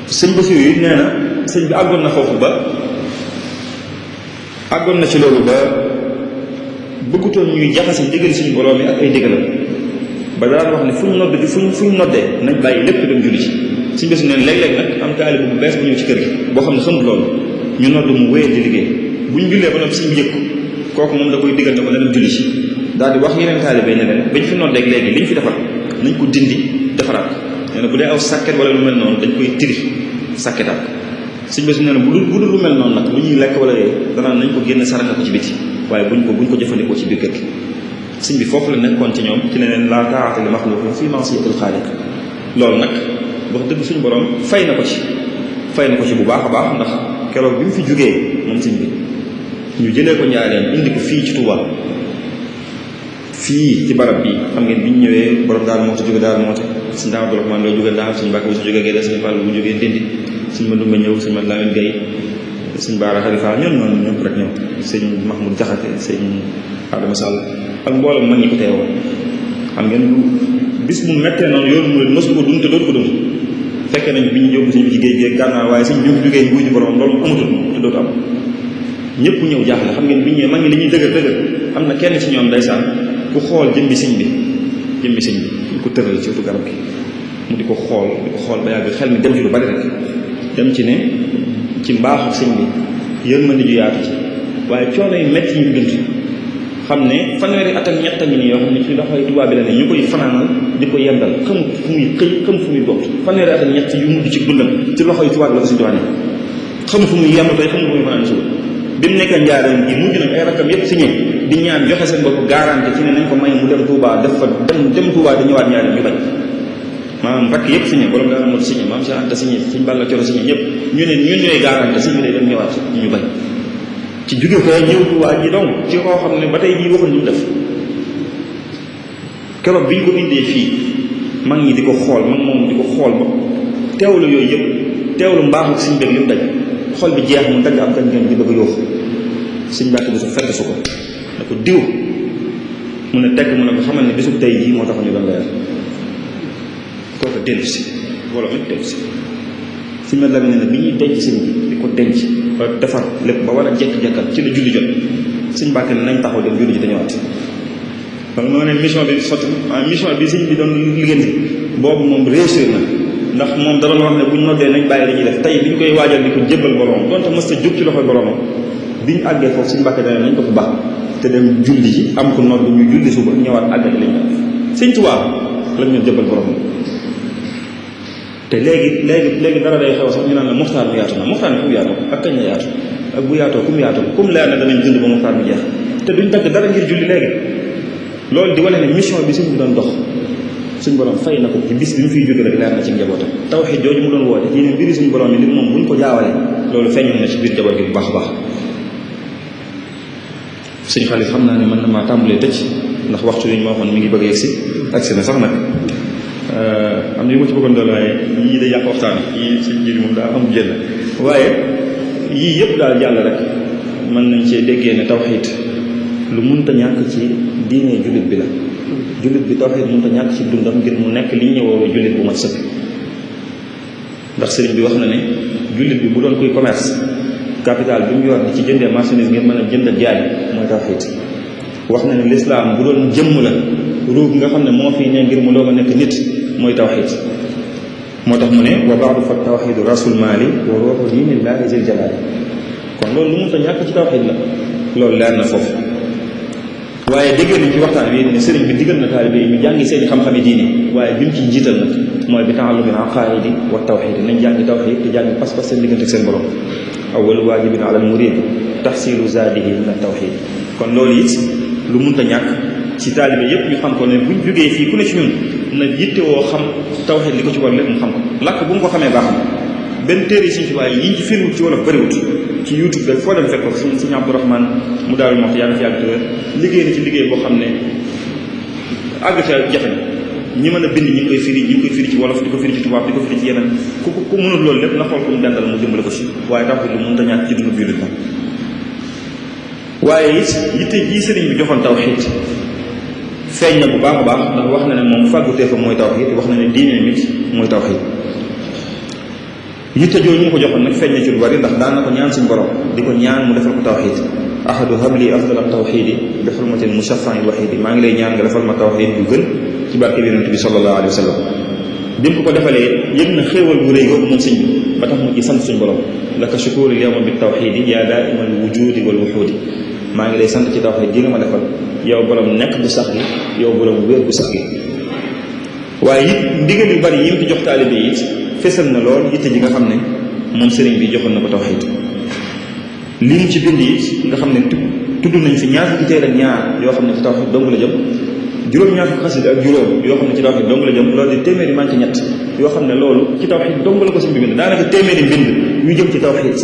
sëñ Basiru yi nee na sëñ bi àggoon na foofu ba àggoon na ci loolu ba bëggutoon ñuy jaxase ndigal suñu borom yi ak ay ndigalam ba daan wax ne fu ñu noddee nañ bàyyi lépp dem julli ci sëñ Basiru neen léeg-léeg nag am taalibe bu bees bu ñëw ci kër gi boo xam ne xamul loolu ñu nodd mu wéyal di liggéey bu ñu jullee ba noppi suñu yëg kooku moom da koy digal ne ko na dem julli ci daal di wax yeneen taalibe ne leen bañ fi noddeeg léegi liñ fi defar nañ ko dindi defaraat nee na bu dee aw sàkket wala lu mel noonu dañ koy tiri sàkketaat suñ bés nee na bu dul lu mel noonu nag lu ñuy lekk wala yooyu danaan nañ ko génn saraxa ko ci biti waaye buñ ko jëfandikoo ci biir kër gi suñ bi foofu la nekkoon ci ñoom ci ne leen laa taa'ata li maxluuqin fii ma'siyatil xaaliq loolu nag wax dëgg suñu borom fay na ko ci bu baax a baax ndax keroog bi mu fi jógee moom suñ bi ñu jëlee ko Njaaréem indi ko fii ci Touba fii ci barab bi xam ngeen bi ñu ñëwee borom daal moo ci jóge daal moo ci suñu daam Abdourahmane loo jóge daal suñu Mbàkke bu si jógee Gédé suñu Fall bu jógee Ndindi suñu Mandumba ñëw suñu Mat Lamin Gay suñu Baara Xalifa ñoom ñëpp rek ñëw sëñ Mahmoud Jaxate sëñ Adama Sall ak mboolem mag ñi ko teewoon xam ngeen lu bis mu mettee noonu yoonu mu mësu ko dund te dootu ko dund fekkee nañ bi ñu yóbbu suñu ci géej gi gànnaar waaye suñ bi mu jógee wuy ñu borom loolu amatul te dootu am ñëpp ñëw jaaxle xam ngeen bi ñëwee mag ñi li ñuy dëgër am na kenn ci ñoom ndeysaan ku xool jëmbi sëñ bi ñu ko tëral ci wetu garab gi mu di ko xool ba yàgg xel mi dem ci lu bari rek dem ci ne ci mbaaxu sëñ bi yërmande ju yaatu ci waaye coono yu métti yi ñu gënt xam ne fanweeri at ak ñett a ngi nii yoo xam ne ci loxoy tubaab bi la ne ñu koy fanaanal di ko yendal xam fu muy xëy xam fu muy gont fanweeri at ak ñett yu mujj ci dundam ci loxoy tubaab bi la ko suñu tubaab xam fu muy yendu tey xam fu muy fanaan suba bi mu nekk Njaaréem gi mujj nag ay rakkam yépp signé di ñaan joxe seen bopp garanti ci ne nañ ko may mu dem Touba def fa dem Touba di ñëwaat Njaaréem ñu bañ maanaam rakk yépp signé borom daana moo signé maam Cheikh Anta signé suñ Balla Coro signé ñëpp ñu ne ñun ñooy garanti signé day dem ñëwaat ñu bañ ci jóge ko ñëw waa ji donc ci koo xam ne ba tey jii waxuñ lu mu def keroog bi ñu ko indee fii mag ñi di ko xool mag moom di ko xool ba teewlu yooyu yëpp teewlu mbaaxu suñ bëgg li mu daj xol bi jeex mu dagg am gañ gañ di bëgg yooxu suñ mbàkk bi su fekk su ko ne ko diw mu ne tegg mu ne ko xamal ne bisub tey jii moo tax ñu doon leer kooku dellu si wala nag dellu si suñu mel la ne bi ñuy denc sëñ bi di ko denc ba defar lépp ba war a jekk-jekkal ci la julli jot suñ mbàkk ne nañ taxaw dem julli ji dañëwaat kon moo ne mission bi sotti mission bi sëñ bi doon liggéey boobu moom réussir na ndax moom da doon wax ne buñ noddee nañ bàyyi dañuy def tey biñ koy waajal di ko jébbal boromam donte mës ta jóg ci loxoy boromam biñ àggee foofu suñ mbàkk dane nañ ko fi baax te dem julli ji am ko nodd ñu julli suba ñëwaat àggati lañ def sëñ Tuubaa lañ ñu jébbal boromam te léegi dara day xew sax ñu naan la muxtaar bi yaatu na muxtaar bi fu mu yaatoo ak kañ la yaatu ak bu yaatoo ku mu yaatoo comme leer na danañ dund ba muxtaar bi jeex te duñ dagg dara ngir julli léegi loolu di wane ne mission bi suñ bi doon dox suñ borom fay na ko ci bis bi mu fiy jóge rek leer na ci njabootam tawxiid jooju mu doon woote ci ne mbiri suñu borom yi nit moom buñ ko jaawalee loolu feeñoon na ci biir njaboot gi bu baax a baax suñ xaalis xam naa ne mën na maa tàmbalee tëj ndax waxtu yi ñu ma waxoon mi ngi bëgg yegg si agsi na sax nag am na yu ma ci bëggoon dool waaye yii day yàq waxtaan yii suñ jiri moom daa amul jël waaye yii yëpp daal jàll rek mën nañ cee déggee ne tawxiid lu munta ñàkk ci diine jullit bi la jullit bi tawxiid munta ñàkk ci dundam ngir mu nekk li ñu woowe jullit bu mat sëkk ndax sëriñ bi wax na ne jullit bi bu doon kuy commerce capital bi mu yor di ci jëndee marchandise ngeen mën a jënd ak jaay mooy tawxiid wax na ne lislaam bu doon jëmm la ruug nga xam ne moo fi ne ngir mu doog a nekk nit mooy tawxiid moo tax mu ne wa baadu fa tawxiidu rasul maali wa ruuxu diinillaahi zil jalaali kon loolu lu munta ñàkk ci tawxiid la loolu leer na foofu waaye dégg nañ ci waxtaan wi ne sëriñ bi digal na taalibe yi ñu jàngi seeni xam-xami diine waaye bi mu ci jiital nag mooy bi ta'allumil aqaa'idi wa tawxiid nañ jàngi tawxiid te jàngi pas-pas seen diggante ak seen borom awwalu waajibin alal murid tahsilu zaadihi min at-tawxiid kon loolu it lu munta ñàkk ci taalibe yépp ñu xam ko ne buñ jógee fii ku ne ci ñun na yittewoo xam tawxiid li ko ci war lépp mu xam ko làkk bu mu ko xamee baax na benn téere yi suñ ci waaye yiñ ci firiwut ci wolof bëriwut ci YouTube rek foo dem fekk ko suñ Abdourahman mu daal moo yàgg fi yàgg liggéey na ci liggéey boo xam ne àgg ca jafe na ñi mën a bind ñi ngi koy firi ci wolof di ko firi ci tubaab di ko firi ci yeneen ku mënul loolu lépp na xool ko mu dendal mu dimbale ko ci waaye tawxiid lu mënta ñàkk ci dundu biir la waaye it yitte jii sëriñ bi joxoon tawxiid feeñ na bu baax a baax ndax wax na ne moom fàggutee fa mooy tawxiid wax na ne diine mit mooy tawxiid yitte jooju ñu ko joxoon nag feeñ na ci lu bari ndax daan na ko ñaan suñu borom di ko ñaan mu defal ko tawxiid ahadu habli afdal tawxiidi bi xurmatil mushaffa'i waxiidi maa ngi lay ñaan nga defal ma tawxiid bu gën ci barke yonent bi sallallahu alayhi wa sallam bi mu ko defalee yëg na xéewal bu rëy googu moom sëñ bi ba tax mu ci sant suñu borom laka shukuri yawma bi tawxiidi yaa daaimal wujudi wal wuxuudi maa ngi lay sant ci tawxiid gi nga ma defal yow borom nekk bu sax gi yow borom wér bu sax gi waaye it ndigal yu bari yi mu ci jox taalibe yi it fesal na lool yitte ji nga xam ne moom sëriñ bi joxoon na ko tawxiid li mu ci bind it nga xam ne tudd nañ fi ñaar fukki téere ak ñaar yoo xam ne ci tawxiid dong la jëm juróom-ñaar fukki xasida ak juróom yoo xam ne ci tawxiid dong la jëm loolu di téeméeri manqué ñett yoo xam ne loolu ci tawxiid dong la ko sëriñ bi bind daanaka téeméeri mbind yu jëm ci tawxiid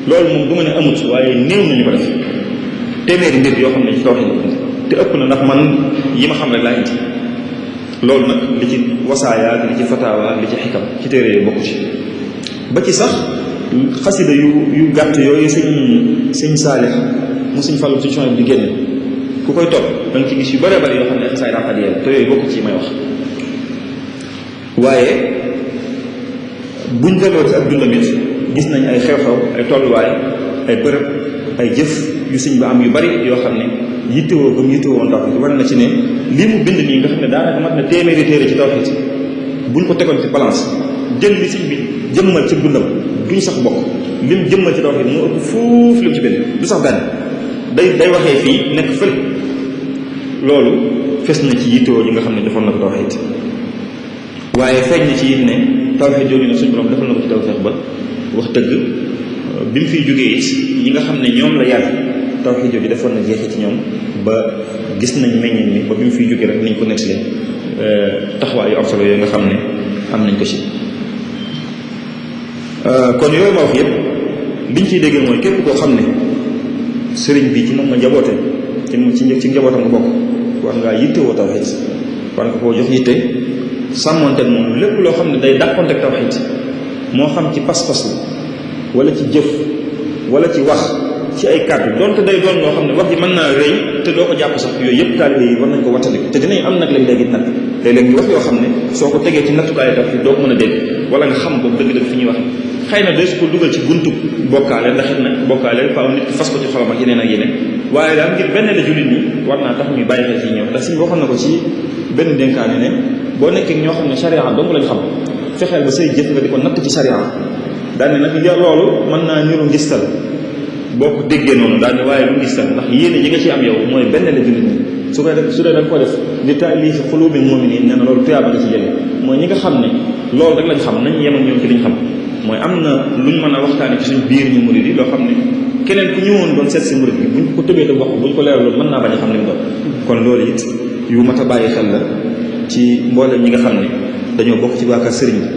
loolu moom du ma ne amut waaye néew nañu ko def téeméeri mbir yoo xam ne ci tawxiid la bind te ëpp na ndax man yi ma xam rek laa indi loolu nag li ci wasaaya li ci fataawa li ci xikam ci téere yooyu bokku ci ba ci sax xasida yu gàtt yooyu sëñ Saalix mu sëñ Fallu suñ chong bi di génn ku koy topp da nga ci gis yu bëree bëri yoo xam ne xasaay ràqat yee te yooyu bokku ci may wax waaye buñ delloo ci ak dundam it gis nañ ay xew-xew ay tolluwaay ay bërëb ay jëf yu sëñ ba am yu bari yoo xam ne yittewoo gëm yittewoo woon tawxiid war na ci ne lii mu bind nii nga xam ne daanaka mat na téeméeri téere ci tawxiid buñ ko tegoon ci balance jël li sëñ bi jëmmal ci dundam duñ sax bokk lim jëmmal ci tawxiid moo ëpp fuuf lim ci bind du sax benn day waxee fii nekk fël loolu fes na ci yittewoo yi nga xam ne defoon na ko tawxiid waaye feeñ na ci it ne tawxiid jooju ne suñu borom defal na ko ci tawfeex ba wax dëgg bi mu fiy jógee it ñi nga xam ne ñoom la yàlla tawxiid jooju defoon na jeexee ci ñoom ba gis nañ meññeen mi ba bi mu fiy jógee rek nañ ko nettalee taxawaay yu am solo yooyu nga xam ne am nañ ko ci kon yooyu ma wax yëpp liñ ciy dégg mooy képp koo xam ne sëriñ bi ci moom nga njaboote ci njabootam nga bokk war ngaa yittewoo tawxiid war nga koo jox yitte sàmmonteeg moom lépp loo xam ne day dàqonteeg tawxiid moo xam ci pas-pas la wala ci jëf wala ci wax ci ay kàddu donte day doon loo xam ne wax ji mën naa rëy te doo ko jàpp sax yooyu yëpp taalibe yi war nañ ko wattandi te dinañ am nag léeg-léeg nag léeg-léeg ñu wax yoo xam ne soo ko tegee ci nattukaay daf fi doo ko mën a dégg wala nga xam ko dëgg-dëgg fi ñuy wax xëy na de su ko dugal ci buntu bokkaale ndax it nag bokkaale faaw nit ki fas ko ci xolam ak yeneen ak yeneen waaye daal ngir benn la jullit ñi war naa tax ñuy bàyyi xel ci ñoom ndax si waxoon na ko ci benn dénkaane ne boo nekkee ñoo xam ne charia dong lañ xam fexeel ba say jëf nga di ko natt ci charia daane nag loolu mën naa niru ngistal boo ko déggee noonu daal ne waaye lu ngistal ndax yéene ji nga ci am yow mooy benn la jullit ñi su dee da nga ko def li ta'lifi qulubil mu'minin nee na loolu tuyaaba nga ci jëlee mooy ñi nga xam ne loolu rek lañ xam nañ yem ak ñoom ci liñ xam mooy am na luñ mën a waxtaane ci suñ biir ñu murid yi loo xam ne keneen ku ñëwoon doon seet si murid bi buñ ko tëbee te wax buñ ko leeral loolu mën naa bañ a xam li mu doon kon loolu it yu mat a bàyyi xel la ci mboolem ñi nga xam ne dañoo bokk ci waa kër sëriñ bi